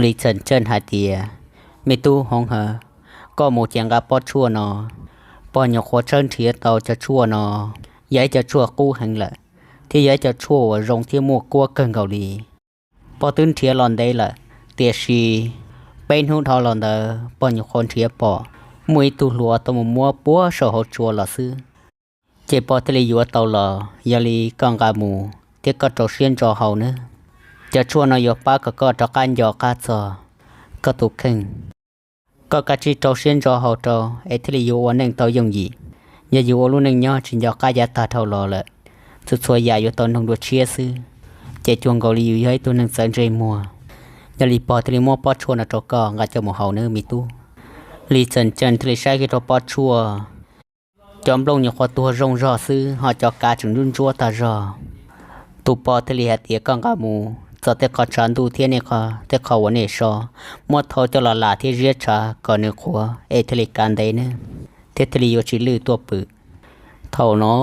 Lis Txham Txeej hais tias, Me tub Hoob Hawv, koj mus ces nqa pob tshuaj no. Pog nyuam qhuav tshawb nrhiav tau cov tshuaj no, yog ib cov tshuaj qub heev lawm, thiab yog ib cov tshuaj uas zoo thiab muaj kuab kawg nkaus li. Pog twb nrhiav los ntev lawm, tiam sis peb hnub dhau los ntawd pog nyuam qhuav nrhiav pom muaj ib tug hluas tau mus muab puag saum hauv tsua los xwb. Ces pog thiaj li yuav tau los, yog li koj nqa mus thiab koj rau siab ntso haus nawb. Cov tshuaj no yuav pab kom koj rov qab nco qab txog koj tus kheej. Koj kav tsij rau siab ntso haus rau es thiaj li yuav ua neej tau yooj yim. Yog yus ua lub neej nyob tsis nco qab yav tag dhau los lawm, txhua txhua yam yuav tau nug dua tshiab xwb, ces cuag nkaus li yus yog ib tug neeg txawv ntsej muag. Yog li pog thiaj li muab pob tshuaj no rau koj nqa coj mus haus nawb me tub. Lis Txham Txeej thiaj li saib kiag rau pob tshuaj, cov nplooj nyuam qhuav tuag zoo zog xwb ho cov kav tseem ntsuab ntsuab tag zog. Tus pog thiaj li hais tias, Koj nqa mus txog tej qhov tshav ntuj thiab nej qhov, tej qhov uas nej so, muab thau coj los lam thiab ziab tshav kom nws qhuav es thiaj li kav ntev nawb, thiab thiaj li yuav tsis lwj tuaj pwm. Thaum no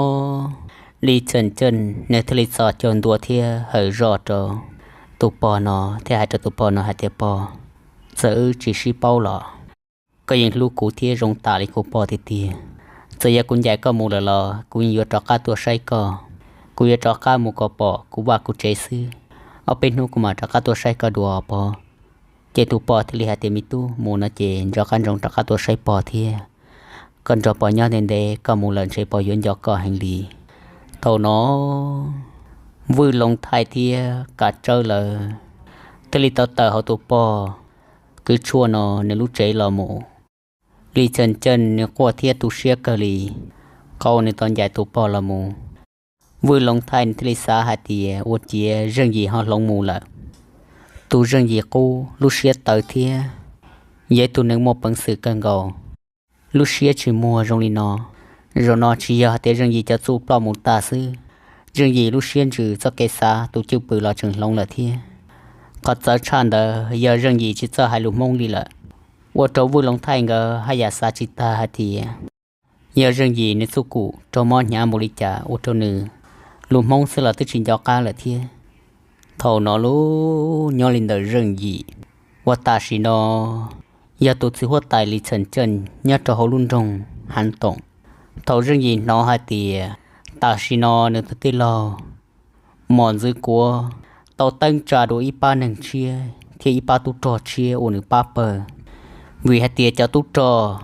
Lis Txham Txeej nws thiaj li txo caug ntua thiab hawm zoj rau tus pog no thiab hais rau tus pog no hais tias, Pog, txawm wb tsis sib paub los koj yeej hlub kuv thiab zoo tas li kuv pog tiag tiag. Txawm yog kuv ncaim koj mus lawm los kuv yeej yuav rov qab tuaj saib koj. Kuv yuav rov qab mus kom pom kuv vaj kuv tsev xwb, ob peb hnub kuv mam rov qab tuaj saib koj dua pog. Ces tus pog thiaj li hais tias, Me tub, mus no ces nco qab ntsoov rov qab tuaj saib pog thiab. Koj nrog pog nyob ntev ntev, koj mus lawm ntshe pog yuav nco koj heev li. Thaum no Vwj Loov Thaij thiab Kav Tsawb lawv thiaj li tau tawm hauv tus pog kwv tshuaj no nws lub tsev los mus. Lis Txham Txeej nws quaj thiab tu siab kawg li, qhov uas nws tau ncaim tus pog los mus. Vwj Loov Thaij nws thiaj li xav hais tias ua ciav Zeej Yim ho hloov mus lawm. Tus Zeej Yim qub lub siab tawv thiab yog ib tug neeg muaj peev xwm kawg nkaus, lub siab tsis muag zoo li no. Zaum no tsis yog hais tias Zeej Yim cov txuj ploj mus tas xwb, Zeej Yim lub siab ntsws txoj kev xav tus cwj pwm los tseem hloov lawm thiab. Qhov txawv tshaj ntawd yog Zeej Yim tsis txawj hais lus Hmoob li lawm, ua rau Vwj Loov Thaij nkawd haj yam xav tsis tag hais tias yog Zeej Yim nws txuj kum raug mob hnyav npaum li cas ua rau nws lus Hmoob xwb los twb tsis nco qab lawm thiab. Thaum no lub nyob li ntawm Zeej Yim uas tam sim no yog tus txiv huab tais Lis Txheem Ceej nyob rau hauv lub nroog Hav Toom. Thaum Zeej Yim hnov hais tias tam sim no nws tus tij laug Mos Ntxwv Kuav tau teeb tsa dua ib pab neeg tshiab thiab ib pab tub rog tshiab ua nws pab pawg, vim hais tias cov tub rog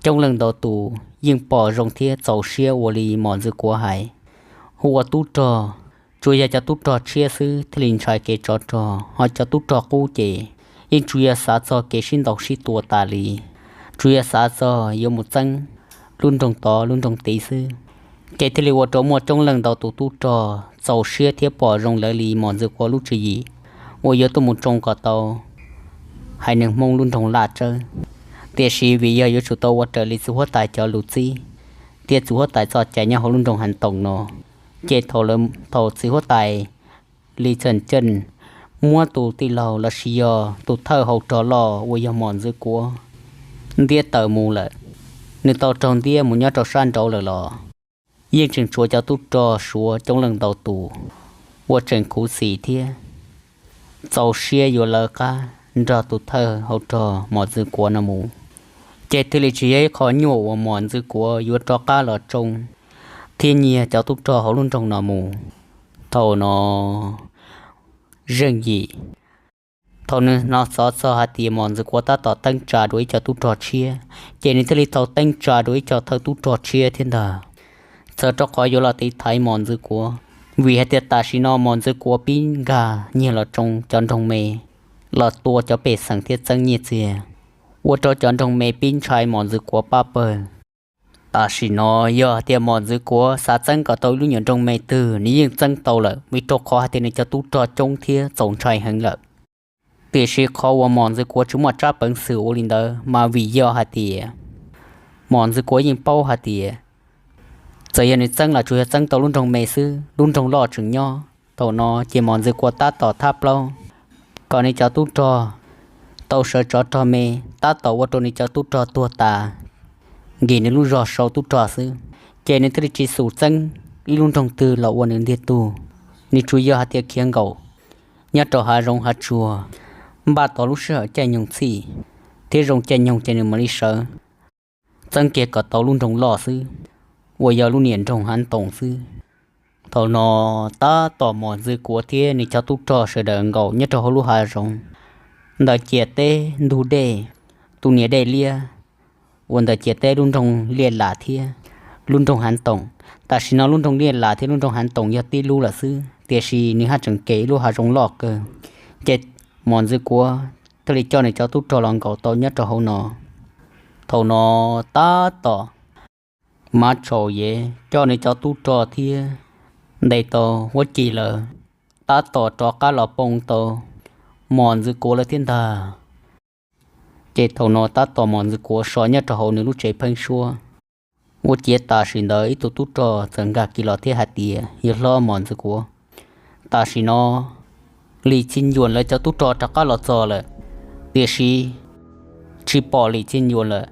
coob leej ntau tus yeej pom zoo thiab txaus siab ua li Mos Ntxwv Kuav hais. Hu ua tub rog, tsuas yog cov tub rog tshiab xwb thiaj li ntshai kev tsov rog, ho cov tub rog qub ces yeej tsuas yog xav txog kev sib ntaus sib tua tas li, tsuas yog xav txog yuav mus txeeb lub nroog tod lub nroog tid xwb. Ces thiaj li ua rau muaj coob leej ntau tus tub rog txaus siab thiab pom zoo lawv li Mos Ntxwg Kuav lub tswv yim uas yuav tuaj mus tsoo kom tau haiv neeg Hmoob lub nroog Laj Tsawb. Tiam sis vim yog yuav tsum tau ua raws li txiv huab tais cov lus txib thiab txiv huab tais txoj cai nyob hauv lub nroog Hav Toom no, ces thaum, thaum txiv huab tais Li Txhawm Ceej muab tus tij laug los sis yog tus thawj hau rog loj uas yog Mos Ntxwg Kuav ntiab tawm mus lawm, nws tau raug ntiab mus nyob rau sab nraud lawm los yeej tseem tshuav cov tub rog Suav coob leej ntau tus uas tseem khuv xim thiab txaus siab yuav lawv qab nrog tus thawj hau rog Mos Ntxwg Kuav no mus. Ces thiaj li tsis yog ib qho nyuaj uas Mos Ntxwg Kuav yuav rov qab los tsoo thiab nyiag cov tub rog hauv lub nroog no mus. Thaum no zeej yim, thaum nws hnov xov txog hais tias Mos Ntxwg Kuav tab tom teeb tsa dua ib co tub rog tshiab, ces nws thiaj li tau teeb tsa dua ib co thawj tub rog tshiab thiab ntag, txawm rau qhov yuav los tiv thaiv Mos Ntxwg Kuav, vim hais tias tam sim no Mos Ntxwg Kuav pib nkag nyiag los tsoo cov nroog me, los tua cov pej xeem thiab txeeb nyiaj txiag, ua rau cov nroog me pib ntshai Mos Ntxwg Kuav pab pawg. Tam sim no yog hais tias Mos Ntxwg Kuav xav txeeb kom tau ib lub nyuam nroog me twg nws yeej txeeb tau lawm, vim rau qhov hais tias nws cov tub rog coob thiab txaus ntshai heev lawm. Tiam sis qhov uas Mos Ntxwg Kuav tsis muaj tsab peev xwm ua li ntawd mas vim yog hais tias Mos Ntxwg Kuav yeej paub hais tias txawm yog nws txeeb los tsuas yog txeeb tau lub nroog me xwb, lub nroog loj tseem nyob. Thaum no ces Mos Ntxwg Kuav tab tom thab plaub kom nws cov tub rog tau sawv tsov rog me, tab tom ua rau nws cov tub rog tuag tas nkim nws lub zog sau tub rog xwb, ces nws thiaj li tsis xus txeeb ib lub nroog twg los ua nws ntiag tug. Nws tsuas yog hais tias khiav nkaum nyob rau hav zoov hav tsuag, npaj tos lub sij hawm caij nyoog txhij thiab zoo caij nyoog ces nws mam li sawv txeeb kiag kom tau lub nroog loj xwb, uas yog lub niam nroog Hav Toom xwb. Thaum no tab tom Mos Ntxwg Kuav thiab nws cov tub rog sawv daws nkaum nyob rau hauv lub hav zoov ntawm ciam teb ntug dej, tus niam dej liab uas ntawm ciam teb lub nroog Liaj Lam thiab lub nroog Hav Toom. Tam sim no lub nroog Liaj Lam thiab lub nroog Hav Toom yog tib lub lawm xwb, tiam sis nws haj tseem kem ib lub hav zoov loj kawg. Ces Mos Ntxwg Kuav thiaj li coj nws cov tub rog los nkaum tau nyob rau hauv no. Thaum no tab tom Mav Tshau Yev coj nws cov tub rog thiab ntes tau huab cim lawm, tab tom rov qab los poo tau Mos Ntxwg Kuav lawm thiab ntag. Ces thaum no tab tom Mos Ntxwg Kuav so nyob rau hauv nws lub tsev pheeb suab. Ua ciav tam sim ntawd ib tug tub rog txawm nkag kiag los thiab hais tias, Yawg hlob Mos Ntxwg Kuav, tam sim no Lis Txhi Nyuam lawv cov tub rog rov qab los txog lawm, tiam sis tsis pom Lis Txhi Nyuam lawm.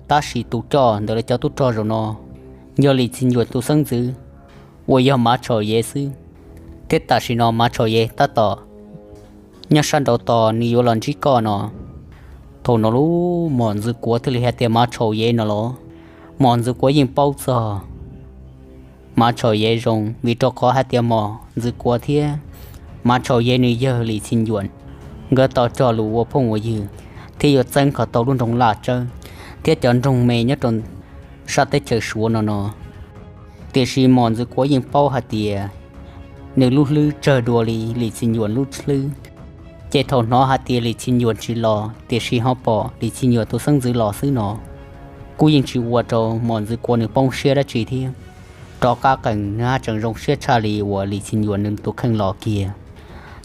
Tab sis tus coj ntawm lawv cov tub rog zaum no yog Lis Txhi Nyuam tus xeeb ntxwv uas yog Mav Tshau Yev xwb, thiab tam sim no Mav Tshau Yev tab tom nyob sab nraud tos nws yuav los ntsib koj no. Thaum no lub Mos Ntxwg Kuav thiaj li hais tias, Mav Tshau Yev no los? Mos Ntxwg Kuav yeej paub txog Mav Tshau Yev zoo, vim rau qhov hais tias Mos Ntxwg Kuav thiab Mav Tshau Yev nws yawg Lis Txhi Nyuam nkawd tau cog lus ua phooj ua ywg thiab yuav txeeb kom tau lub nroog Laj Tsawb thiab cov nroog me nyob rau sab teb chaws Suav no no. Tiam sis Mos Ntxwg Kuav yeej paub hais tias nws lub hlwb tsawg dua li Lis Txhi Nyuam lub hlwb. Ces thaum hnov hais tias Lis Txhi Nyuam tsis los tiam sis ho pom Lis Txhi Nyuam tus xeeb ntxwv los xwb no, kuj yeej tsis ua rau Mos Ntxwg Kuav nws poob siab dab tsi thiab. Rov qab qees nws haj tseem zoo siab tshaj li uas Lis Txhi Nyuam nws tus kheej los kiag.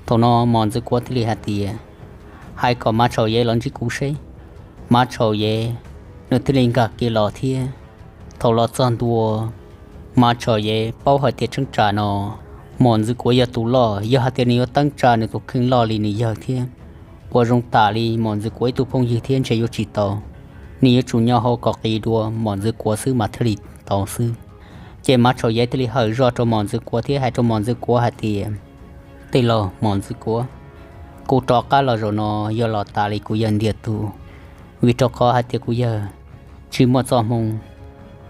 Thaum no Mos Ntxwg Kuav thiaj li hais tias, Hais kom Mav Tshau Yev los ntsib kuv seb. Mav Tshau Yev nws thiaj li nkag kiag los thiab. Thaum los txog ntua, Mav Tshau Yev paub hais tias tsheej tsam no Mos Ntxwg Kuav yog tus loj, yog hais tias nws yuav teeb tsa nws tus kheej loj li nws yawg thiab, ua zoo tam li Mos Ntxwg Kuav ib tug phooj ywg thiab ntshe yuav tsis tau. Nws yuav tsum nyo hau kom qis dua Mos Ntxwg Kuav xwb mas thiaj li tau xwb. Ces Mav Tshau Yev thiaj li hawm zoj rau Mos Ntxwg Kuav thiab hais rau Mos Ntxwg Kuav hais tias, Tij laug Mos Ntxwg Kuav, kuv rov qab los zaum no yog los tas li kuv yawg ntiag tug, vim rau qhov hais tias kuv yawg tsis muaj txoj hmoo,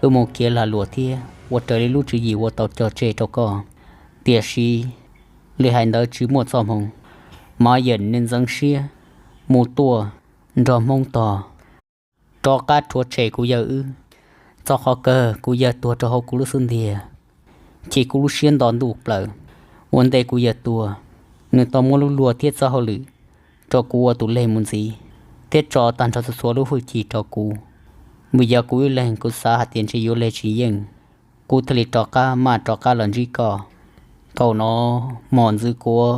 wb mus kev lag luam thiab ua raws li lub tswv yim uas tau cog tseg rau koj. Tiam sis li hais ntawd tsis muaj txoj hmoo, mas yam nws ntxeev siab mus tuaj nrog Hmoob tog, rov qab rhuav tshem kuv yawg wb. Txog qhov kawg kuv yawg tuag rau hauv kuv lub xub ntiag, ces kuv lub siab nto ntuj plaws. Ua ntej kuv yawg tuag, nws tau muab lub luag thiab txoj hauj lwm rau kuv ua tus leg mus ntxiv, thiab tso tag nrho txhua txhua lub hwj chim rau kuv. Vim yog kuv ib leeg kuv xav hais tias ntshe yuav leg tsis yeej, kuv thiaj li rov qab maj rov qab los ntsib koj. Thaum no Mos Ntxwv Kuav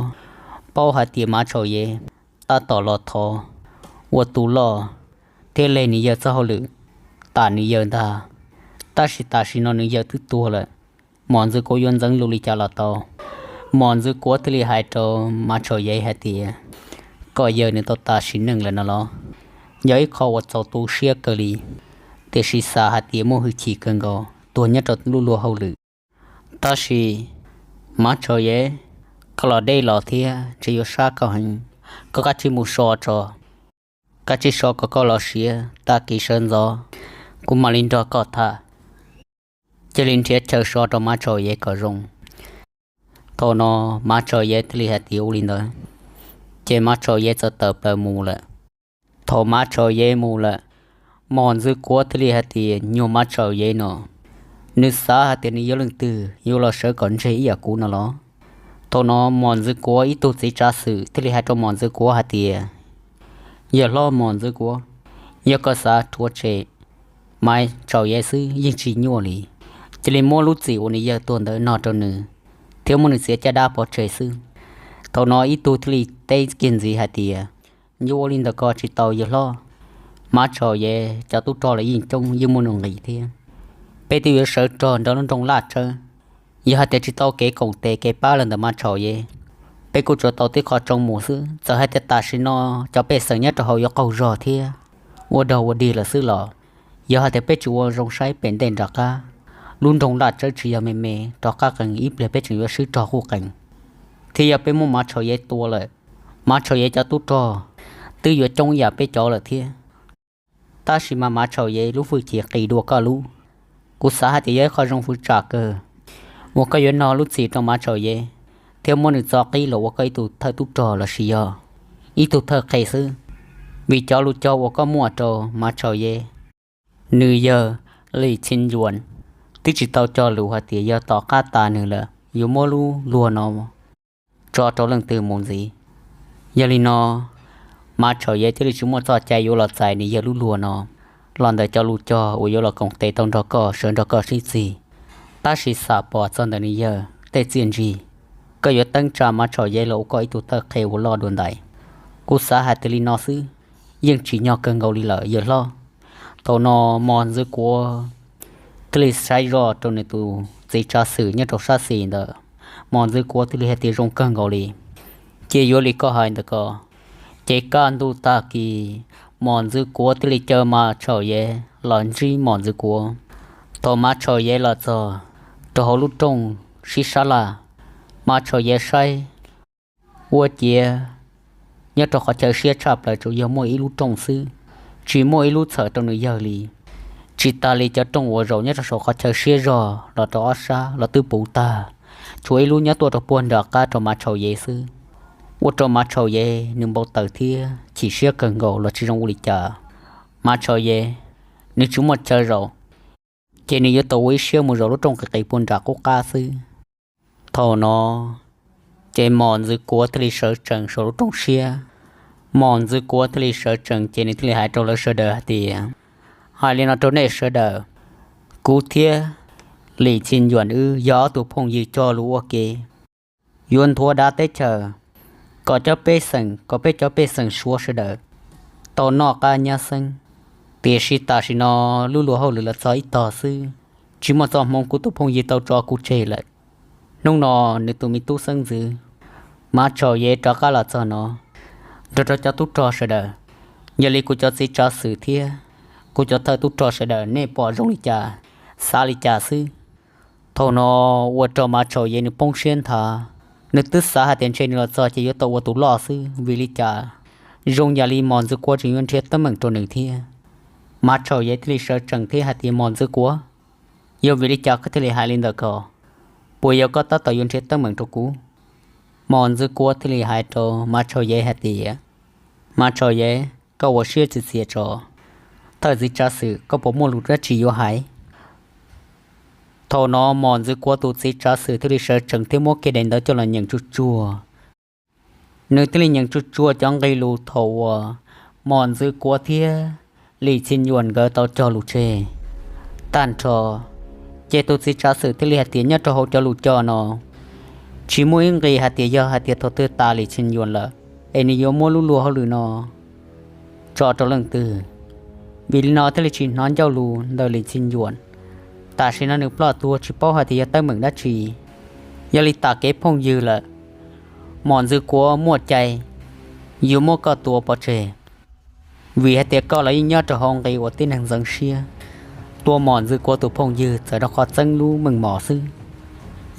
paub hais tias Mav Tsaum Yev tab tom los thov ua tus loj thiab leg nws yawg txoj hauj lwm tam nws yawg ntag, tab sis tam sim no nws yawg twb tuag lawm, Mos Ntxwv Kuav yuav ntxeev lus li cas los tau. Mos Ntxwv Kuav thiaj li hais rau Mav Tsaum Yev hais tias kom yawg nws tau tas sim neej lawm no los yog ib qho uas txaus tu siab kawg li, tiam sis xav hais tias muaj hwj chim kawg nkaus tuag nyob rau lub luag hauj lwm. Tab sis Mav Tsaum Yev, koj los deb los thiab ntshe yuav sab koj heev, koj kav tsij mus so tso, kav tsij so kom koj los siav, tag kis sawv ntxov kuv mam li nrog koj tham. Cia li nrhiav chaw so rau Mav Tsaum Yev kom zoo. Thaum no Mav Tsaum Yev thiaj li hais tias ua li ntawd, ces Mav Tsaum Yev txawm tawm plaws mus lawm. Thaum Mav Tsaum Yev mus lawm, Mos Ntxwv Kuav thiaj li hais tias nyuag Mav Tsaum Yev no, nws xav hais tias nws yog leej twg yuav los sawv kom ntseg ib yam kuv no los? Thaum no Mos Ntxwv Kuav ib tug txiv tsav xwm thiaj li hais rau Mos Ntxwv Kuav hais tias, yawg hlob Mos Ntxwv Kuav, yog koj xav rhuav tshem Mav Tsaum Yev xwb yeej tsis nyuaj li, cia li muab lub txim uas nws yawg tuag ntawd no rau nws, thiab muab nws txiav caj dab pov tseg xwb. Thaum no ib tug thiaj li teb kiag ntxiv hais tias, yuav ua li ntawd ko tsis tau yawg hlob, Mav Tsaum Yev cov tub rog los yeej coob yeej muaj nuj nqis thiab, peb twb yuav sawv rog nrog lub nroog Laj Tsawb, yog hais tias tsis tau kev koom tes kev pab los ntawm Mav Tsaum Yev, peb kuj tsuas tau tib qho tsoo mus xwb. Txawm hais tias tam sim no cov pej xeem nyob rau hauv yuav qaug zog thiab ua dog ua dig lawm xwb los, yog hais tias peb tsis ua zoo saib pem ntej nram qab, lub nroog Laj Tsawb tsis yog me me, rov qab qees ib pliag peb tseem yuav swb rog quj qees. Thiab yog peb muab Mav Tsaum Yev tua lawm, Mav Tsaum Yev cov tub rog twb yuav coob yam peb cov lawm thiab. Tab sis mas Mav Tsaum Yev lub hwj chim qis dua koj lub, kuv xav hais tias yog ib qho zoo fwv tsam kawg uas koj yuav nog lub txim rau Mav Tsaum Yev, thiab muab nws txo qib los ua koj ib tug thawj tub rog lossis yog ib tug thawj qhe xwb. Vim cov lus cog uas koj muaj rau Mav Tsaum Yev, nws yawg Lis Txhis Yuas twb tsis tau cog lus hais tias yog tom qab tas nws lawm yuav muab lub luag no tso rau leej twg mus ntxiv. Yog li no, Mav Tsaum Yev thiaj li tsis muaj txoj cai yuav los txais nws yawg lub luag no los ntawm cov lus cog uas yuav los koom tes tau nrog koj sawv nrog koj sib txig. Tab sis xam pom txog ntawm nws yawg tej txiaj ntsig, koj yuav teeb tsa Mav Tsaum Yev los ua koj ib tug thawj qhe uas loj dua ntais. Kuv xav hais tias li no xwb yeej tsim nyog kawg nkaus li lawm yawg hlob. Thaum no Mos Ntxwv Kuav thiaj li saib zoj rau nws tus txiv tsav xwm nyob rau sab xis ntawd. Mos Ntxwv Kuav thiaj li hais tias zoo kawg nkaus li, ces yuav li koj hais ntawd ko. Ces kaj ntug tag kis, Mos Ntxwv Kuav thiaj li caw Mav Tsaum Yev los ntsib Mos Ntxwv Kuav. Thaum Mav Tsaum Yev los txog rau hauv lub rooj sib sab laj, Mav Tsaum Yev saib ua ciav nyob rau qhov chaw siab tshaj plaws tsuas yog muaj ib lub rooj xwb, tsis muaj ib lub txhawm rau nws yawg li. Tsis tas li cov rooj uas zaum nyob rau saum qhov chaw siab zog los rau ob sab los twb puv tag, tshuav ib lub nyob tuaj rau puag nram qab rau Mav Tsaum Yev xwb. Ua rau Mav Tsaum Yev nws npau taws thiab chim siab kawg nkaus los tsis zoo ua li cas. Mav Tsaum Yev nws tsis muaj chaw zaum, ces nws yuav tau ua ib siab mus zaum lub rooj qis qis puag nram qub qab xwb. Thaum no ces Mos Ntxwv Kuav thiaj li sawv tsees saum lub rooj siab. Mos Ntxwv Kuav thiaj li sawv tsees ces nws thiaj li hais rau lawv sawv daws hais tias, hais li no rau nej sawv daws, kuv thiab Lis Txhis Yuas wb yog ob tug phooj ywg cog lus ua ke yuav nthuav dav teb chaws, kom cov pej xeem, kom peb cov pej xeem Suav sawv daws tau noj qab nyab xeeb. Tiam sis tam sim no lub luag hauj lwm los txog ib tog xwb, tsis muaj txoj hmoov kuv tus phooj ywg tau tso kuv tseg lawm. Hnub no nws tus me tub xeeb ntxwv Mav Tsaum Yev rov qab los txog no nrog rau cov tub rog sawv daws. Yog li kuv cov txiv tsav xwm thiab kuv cov thawj tub rog sawv daws, nej pom zoo li cas, xav li cas xwb? Thaum no ua rau Mav Tsaum Yev nws poob siab nthav. Nws twb xav hais tias ntshe nws los txog ces yuav tau ua tus loj xwb, vim li cas zoo yam li Mos Ntxwv Kuav tseem yuav nrhiav teeb meem rau nws thiab. Mav Tsaum Yev thiaj li sawv tsees thiab hais tias, Mos Ntxwv Kuav, yog vim li cas koj thiaj li hais li ntawd ko? Puas yog koj tab tom yuav nrhiav teeb meem rau kuv? Mos Ntxwv Kuav thiaj li hais rau Mav Tsaum Yev hais tias, Mav Tsaum Yev, koj ua siab txias txias tso. Thawj txiv tsav xwm, koj puas muaj lus dab tsi yuav hais? Thaum no Mos Ntxwv Kuav tus txiv tsav xwm thiaj li sawv tsees thiab muab kiag daim ntawv coj los nyeem tsuag tsuag. Nws thiaj li nyeem tsuag tsuag cov nqe lus thaum uas Mos Ntxwv Kuav thiab Lis Txhis Yuas nkawd tau cog lus tseg tag nrho. Ces tus txiv tsav xwm thiaj li hais tias, nyob rau hauv cov lus cog no, Tsis muaj ib nqi hais tias yog hais tias thaum twg tas Lis Txhiaj Yuam lawm, es nws yuav muab lub luag hauj lwm no tso rau leej twg. Vim li no thiaj li tsis hnov ncauj lus ntawm Lis Txhiaj Yuam. Tam sim no nws ploj tuag tsis paub hais tias yog teeb meem dab tsi. Yog li tas kev phooj ywg lawm, Mos Ntxwg Kuav muaj cai yuav muab koj tua pov tseg, vim hais tias koj los yeej nyob rau hauv nqi uas tib neeg ntxeev siab. Tua Mos Ntxwg Kuav tus phooj ywg txawm rau qhov txeeb lub meej mom xwb.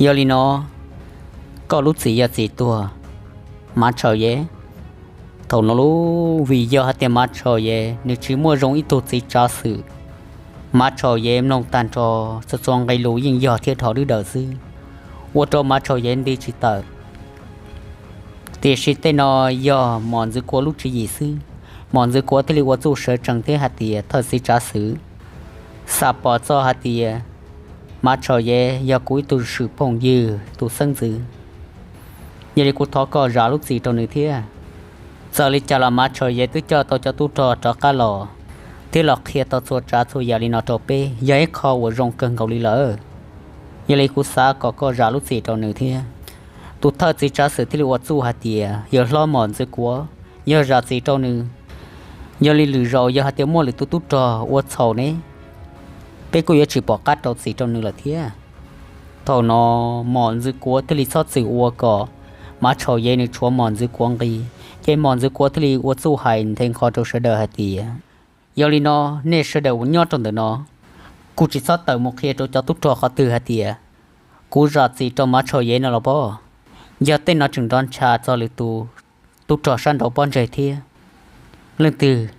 Yog li no, koj lub txim yog txim tuag, Mav Tshau Yev. Thaum no lub, vim yog hais tias Mav Tshau Yev nws tsis muaj zoo ib tug txiv tsav xwm, Mav Tshau Yev mloog tag nrho txhua txhua nqe lus yeej yog thiab dhau dawb daws xwb, ua rau Mav Tshau Yev nti tsis tawm. Tiam sis tej no yog Mos Ntxwg Kuav lub tswv yim xwb. Mos Ntxwg Kuav thiaj li ua txuj sawv tsees thiab hais tias, thawj txiv tsav xwm, xam pom txog hais tias Mav Tshau Yev yog kuv ib tug swm phooj ywg tus xeeb ntxwv. Yog li kuv thov koj zam lub txim rau nws thiab. Txawm li cas los Mav Tshau Yev twb coj tau cov tub rog rov qab los thiab los qhia tau txhua tsav txhua yam li no rau peb, yog ib qho uas zoo kawg nkaus li lawm. Yog li kuv xav kom koj zam lub txim rau nws thiab. Tus thawj txiv tsav xwm thiaj li ua txuj hais tias, yawg hlob Mos Ntxwg Kuav, yog zam txim rau nws, yog li lwm zaus yog hais tias muaj lwm tus tub rog ua txhaum ne, peb kuj yuav tsis pom qab rau txim rau nws lawm thiab. Thaum no Mos Ntxwg Kuav thiaj li txhob txwm ua kom Mav Tshau Yev nws tshuav Mos Ntxwg Kuav nqi. Ces Mos Ntxwg Kuav thiaj li ua txuj hais nthe nqho rau sawv daws hais tias, yog li no, nej sawv daws uas nyob rau ntawm no, kuj tsis txhob tawm mus qhia rau cov tub rog qhov twg hais tias kuv zam txim rau Mav Tshau Yev no los pob. Yog tej no tseem nrov ncha txog lwm tus tub rog sab nraud pob ntseg thiab. Leej twg,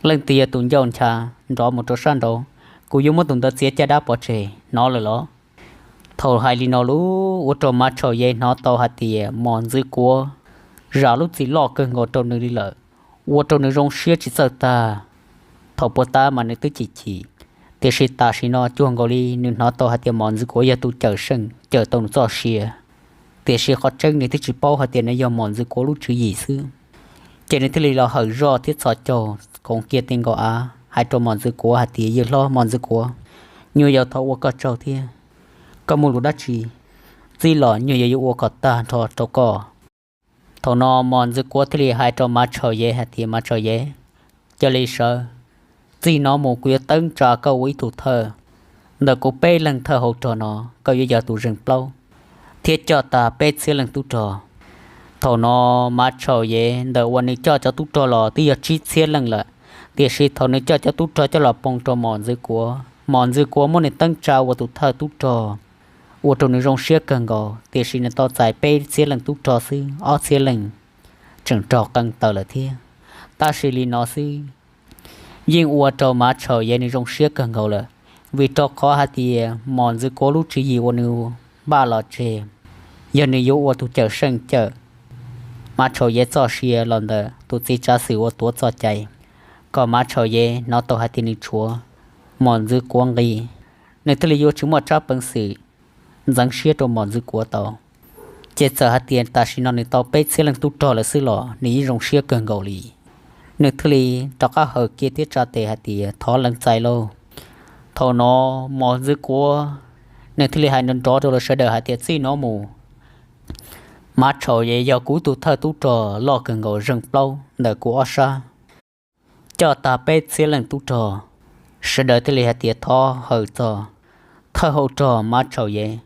leej twg yog tus ncauj ncha nrov mus rau sab nraud, kuv yuav muab tus ntawd txiav caj dab pov tseg no lawm los. Thaum hais li no lub, ua rau Mav Tshau Yev hnov tau hais tias Mos Ntxwg Kuav zam lub txim loj kawg nkaus rau nws li lawm, ua rau nws zoo siab tsis txawj tag. Thaum puag ta mas nws twb chim chim, tiam sis tam sim no cuag nkaus li nws hnov tau hais tias Mos Ntxwg Kuav yog tus cawm seej cawm tau nws txoj sia. Tiam sis qhov tseeb nws twb tsis paub hais tias nws yog Mos Ntxwg Kuav lub tswv yim xwb. Ces nws thiaj li los hawm zoj thiab txhos caug koom kiag tej nkaus av hais rau Mos Ntxwg Kuav hais tias, yawg hlob Mos Ntxwg Kuav, nyuag yaus thov ua koj tsaug thiab. Koj muaj lus dab tsi txib los nyuag yaus yuav ua kom tag nrho rau koj. Thaum no Mos Ntxwg Kuav thiaj li hais rau Mav Tshau Yev hais tias, Mav Tshau Yev, cia li sawv, txij no mus kuv yuav teeb tsa koj ua ib tug thawj. Ntawm kuv peb leeg thawj hauv rog no, koj yuav yog tus zeem plaub thiab coj tag peb txhiab leej tub rog. Thaum no Mav Tshau Yev ntawm uas nws coj cov tub rog los twb yog tsib txhiab leej lawm, tiam sis thaum nws coj cov tub rog coj los poo rau Mos Ntxwg Kuav, Mos Ntxwg Kuav muab nws teeb tsa ua tus thawj tub rog, ua rau nws zoo siab kawg nkaus, tiam sis nws tau txais peb txhiab leej tub rog xwb, ob txhiab leej tseem raug qee taws lawm thiab. Tab sis li no xwb, yeej ua rau Mav Tshau Yev nws zoo siab kawg nkaus lawm, vim rau qhov hais tias Mos Ntxwg Kuav lub tswv yim uas nws npaj los tseg, yog nws yuav ua tus cawm seej cawm Mav Tshau Yev txoj sia los ntawm tus txiv tsav xwm uas tuav txoj cai, kom Mav Tshau Yev hnov tau hais tias nws tshuav Mos Ntxwg Kuav nqi, nws thiaj li yuav tsis muaj tsab peev xwm ntxeev siab rau Mos Ntxwg Kuav tau. Ces txawm hais tias tam sim no nws tau peb txhiab leej tub rog lawm xwb los nws yeej zoo siab kawg nkaus li. Nws thiaj li rov qab hawm kiag thiab tsa tes hais tias, thov lees txais lauj. Thaum no Mos Ntxwg Kuav nws thiaj li hais nrov nrov rau lawv sawv daws hais tias, txij no mus, Mav Tshau Yev yog kuv tus thawj tub rog loj kawg nkaus zeem plaub ntawm kuv ob sab, coj tag peb txhiab leej tub rog. Sawv daws thiaj li hais tias, thov hawm txog thawj hauv rog Mav Tshau Yev.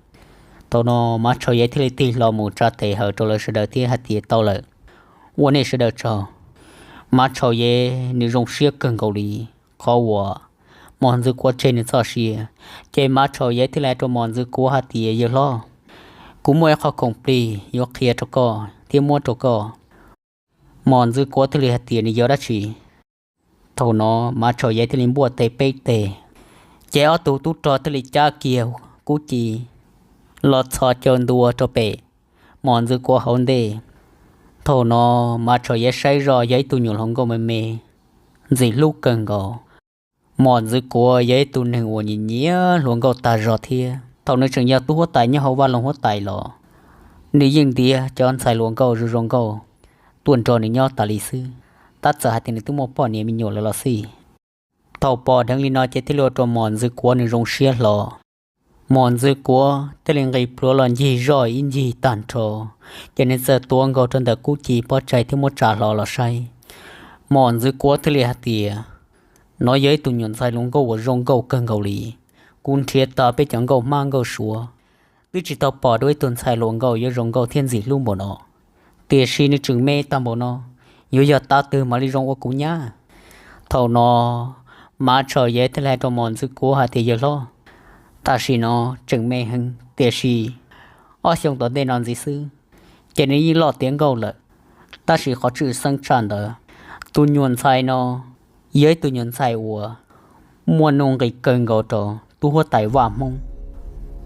Thaum no Mav Tshau Yev thiaj li tig hlo mus tsa tes hawm rau lawv sawv daws thiab hais tias, tau lawm, ua nej sawv daws tsaug. Mav Tshau Yev nws zoo siab kawg nkaus li qhov uas Mos Ntxwg Kuav tseg nws txoj sia. Ces Mav Tshau Yev thiaj li hais rau Mos Ntxwg Kuav hais tias, yawg hlob, kuv muaj ib qho khoom plig yuav qhia rau koj thiab muab rau koj. Mos Ntxwg Kuav thiaj li hais tias, nws yog dab tsi? Thaum no Mav Tshau Yev thiaj li npuaj tes peb teg, ces ob tug tub rog thiaj li cab kiag kub ci los txhos caug ntua rau pem Mos Ntxwg Kuav hauv ntej. Thaum no Mav Tshau Yev saib zoj yog ib tug nyuam hluas nkauj me me, ntxim hlub kawg nkaus. Mos Ntxwg Kuav yog ib tug neeg uas nyiam nyiam hluas nkauj tag zog thiab. Thaum nws tseem yog tub huab tais nyob hauv vaj loog huab tais los, nws yeej ntiav cov ntxhais hluas nkauj zoo zoo nkauj tuaj nrog nws nyob tas li xwb. Tab txawm hais tias nws twb muaj poj niam me nyuam lawm los xij. Thaum pom dheev li no ces thiaj li ua rau Mos Ntxwg Kuav nws zoo siab hlo. Mos Ntxwv Kuav thiaj li nqis plhuav los ncig zoj ib ncig tag nrho, ces nws txawm tuav nkaus rau ntawm Kub Ci pob tsaig thiab muab tsa hlo los saib. Mos Ntxwv Kuav thiaj li hais tias, nov yog ib tug nyuam ntxhais hluas nkauj uas zoo nkauj kawg nkaus li. Kuv nrhiav tag peb cov nkauj hmab nkauj suav, twb tsis tau pom dua ib tug ntxhais hluas nkauj yuav zoo nkauj thiab ntxim hlub npaum no. Tiam sis nws tseem me tag npaum no, yuav yog tav twg mam li zoo ua kuv nyab? Thaum no, Mav Tshau Yev thiaj li hais rau Mos Ntxwv Kuav hais tias, yawg hlob, tam sim no tseem me heev, tiam sis ob xyoo tom ntej no ntxiv xwb, ces nws yeej loj tiav nkauj lawm. Tab sis qhov tshwj xeeb tshaj ntawd, tus nyuam ntxhais no yog ib tug nyuam ntxhais uas muaj nuj nqis kawg nkaus rau tub huab tais vaj Hmoob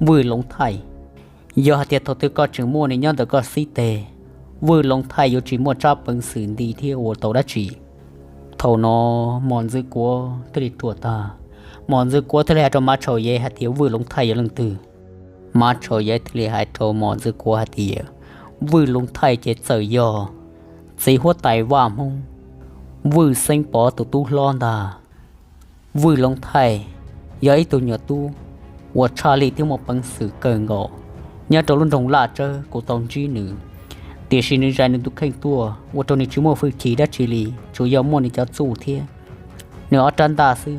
Vwj Loov Thaij. Yog hais tias thaum twg koj tseem muaj nws nyob ntawm koj xib teg, Vwj Loov Thaij yuav tsis muaj tsab peev xwm nti thiab ua tau dab tsi. Thaum no, Mos Ntxwv Kuav thiaj li ruam tag. Mos Ntxwv Kuav thiaj li hais rau Mav Tshau Yev hais tias, Vwj Loov Thaij yog leej twg? Mav Tshau Yev thiaj li hais rau Mos Ntxwv Kuav hais tias, Vwj Loov Thaij ces txawm yog txiv huab tais vaj Hmoob Vwj Xeeb Pov tus tub hlob ntag. Vwj Loov Thaij yog ib tug nyuam tub uas tshaj lij thiab muaj peev xwm kawg nkaus. Nyob rau lub nroog Laj Tsawb kuv tau ntsib nws, tiam sis nws zais nws tus kheej tuaj ua rau nws tsis muaj hwj chim dab tsi li, tsuas yog muaj nws cov txuj thiab nws ob rab ntaj xwb.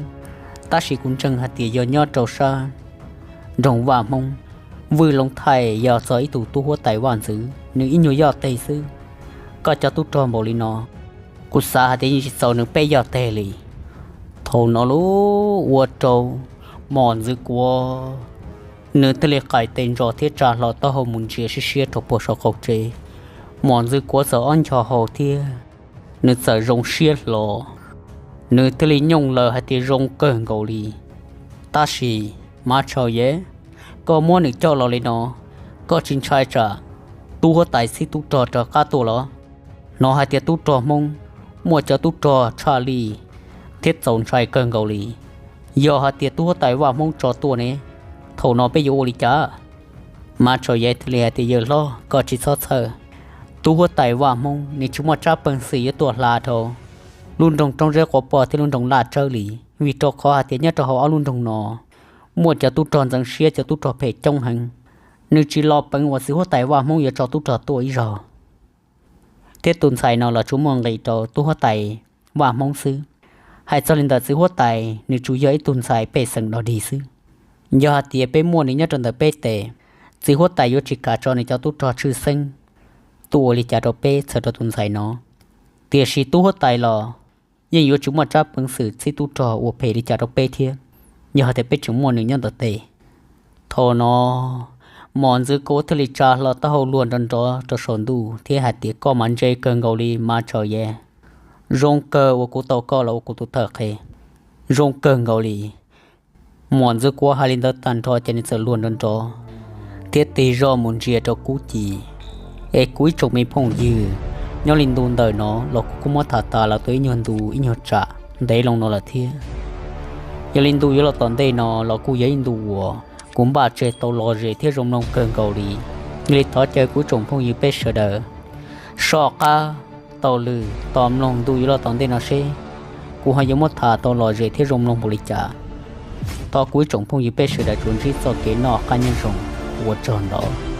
Tab sis kuv ntseeg hais tias yog nyob rau sab nroog vaj Hmoob, Vwj Loov Thaij yog txog ib tug tub huab tais vaj ntxwv, nws ib nyuag yoj teg xwb. Koj cov tub rog npaum li no, kuv xav hais tias yeej tsis txaus nws peb yoj teg li. Thaum no lub ua rau Mos Ntxwv Kuav, nws thiaj li qaim tes ntso thiab tsa hlo taub hau mus ntsia siab siab rau puag saum qaum tsev. Mos Ntxwv Kuav txawm ob nco hau thiab nws txawm zoo siab hlo, nws thiaj li nyooj laws hais tias, zoo kawg nkaus li. Tab sis, Mav Tshau Yev, koj muab nws coj los li no, koj tsis ntshai tsam tub huab tais txhib tub rog raws qab tuaj los? Hnov hais tias tub rog Hmoob muaj cov tub rog tshaj lij thiab txaus ntshai kawg nkaus li. Yog hais tias tub huab tais vaj Hmoob tso tuaj ne, thaum no peb yuav ua li cas? Mav Tshau Yev thiaj li hais tias, yawg hlob, koj tsis txhob txhawj. Tub huab tais vaj Hmoob nws tsis muaj tsab peev xwm yuav tuaj hla rau lub nroog Roob Zeb Quav Poj thiab lub nroog Laj Tsawb li, vim rau qhov hais tias nyob rau hauv ob lub nroog no muaj cov tub rog ntxeev siab, cov tub rog phem coob heev. Nws tsis lo peev uas txiv huab tais vaj Hmoob yuav tso tub rog tuaj ib zaug. Thiab tus ntxhais no los tsuas muaj nqis rau tub huab tais vaj Hmoob xwb. Hais txog li ntawm txiv huab tais, nws tsuas yog ib tug ntxhais pej xeem dog dig xwb. Yog hais tias peb muaj nws nyob rau ntawm peb tes, txiv huab tais yuav tsis kam tso nws cov tub rog tshwj xeeb tuaj ua li cas rau peb txhawm rau tus ntxhais no. Tiam sis tub huab tais los yeej yuav tsis muaj tsab peev xwm txhib tub rog ua phem li cas rau peb thiab, yog hais tias peb tseem muaj nws nyob ntawm tes. Thaum no, Mos Ntxwv Kuav thiaj li tsa hlo taub hau luag nrov nrov rau saum ntuj thiab hais tias, koj mas ntse kawg nkaus li Mav Tshau Yev. Zoo kawg uas kuv tau koj los ua kuv tus thawj qhev. Zoo kawg nkaus li. Mos Ntxwv Kuav hais li ntawd tag nrho ces nws txawm luag nrov nrov thiab tig zoj mus ntsia rau Kub Ci. Es kuv ib tsoom me phooj ywg, nyob li ntu ntawm no los kuv kuj muab tham tas los tau ib nyuag ntu ib nyuag tsam ntev loo no lawm thiab. Yog li ntu yuav los tom ntej no los kuj yog ib ntu uas kuv npaj tseg tau lom zem thiab zoo mloog kawg nkaus li. Yog li thov caw kuv ib tsoom phooj ywg peb sawv daws soj qab taug lw tos mloog ntu yuav los tom ntej no seb kuv ho yuav muab tham tau lom zem thiab zoo mloog npaum li cas. Thov kuv ib tsoom phooj ywg peb sawv daws tsuas ntsib txoj kev noj qab nyob zoo, ua tsaug ntau.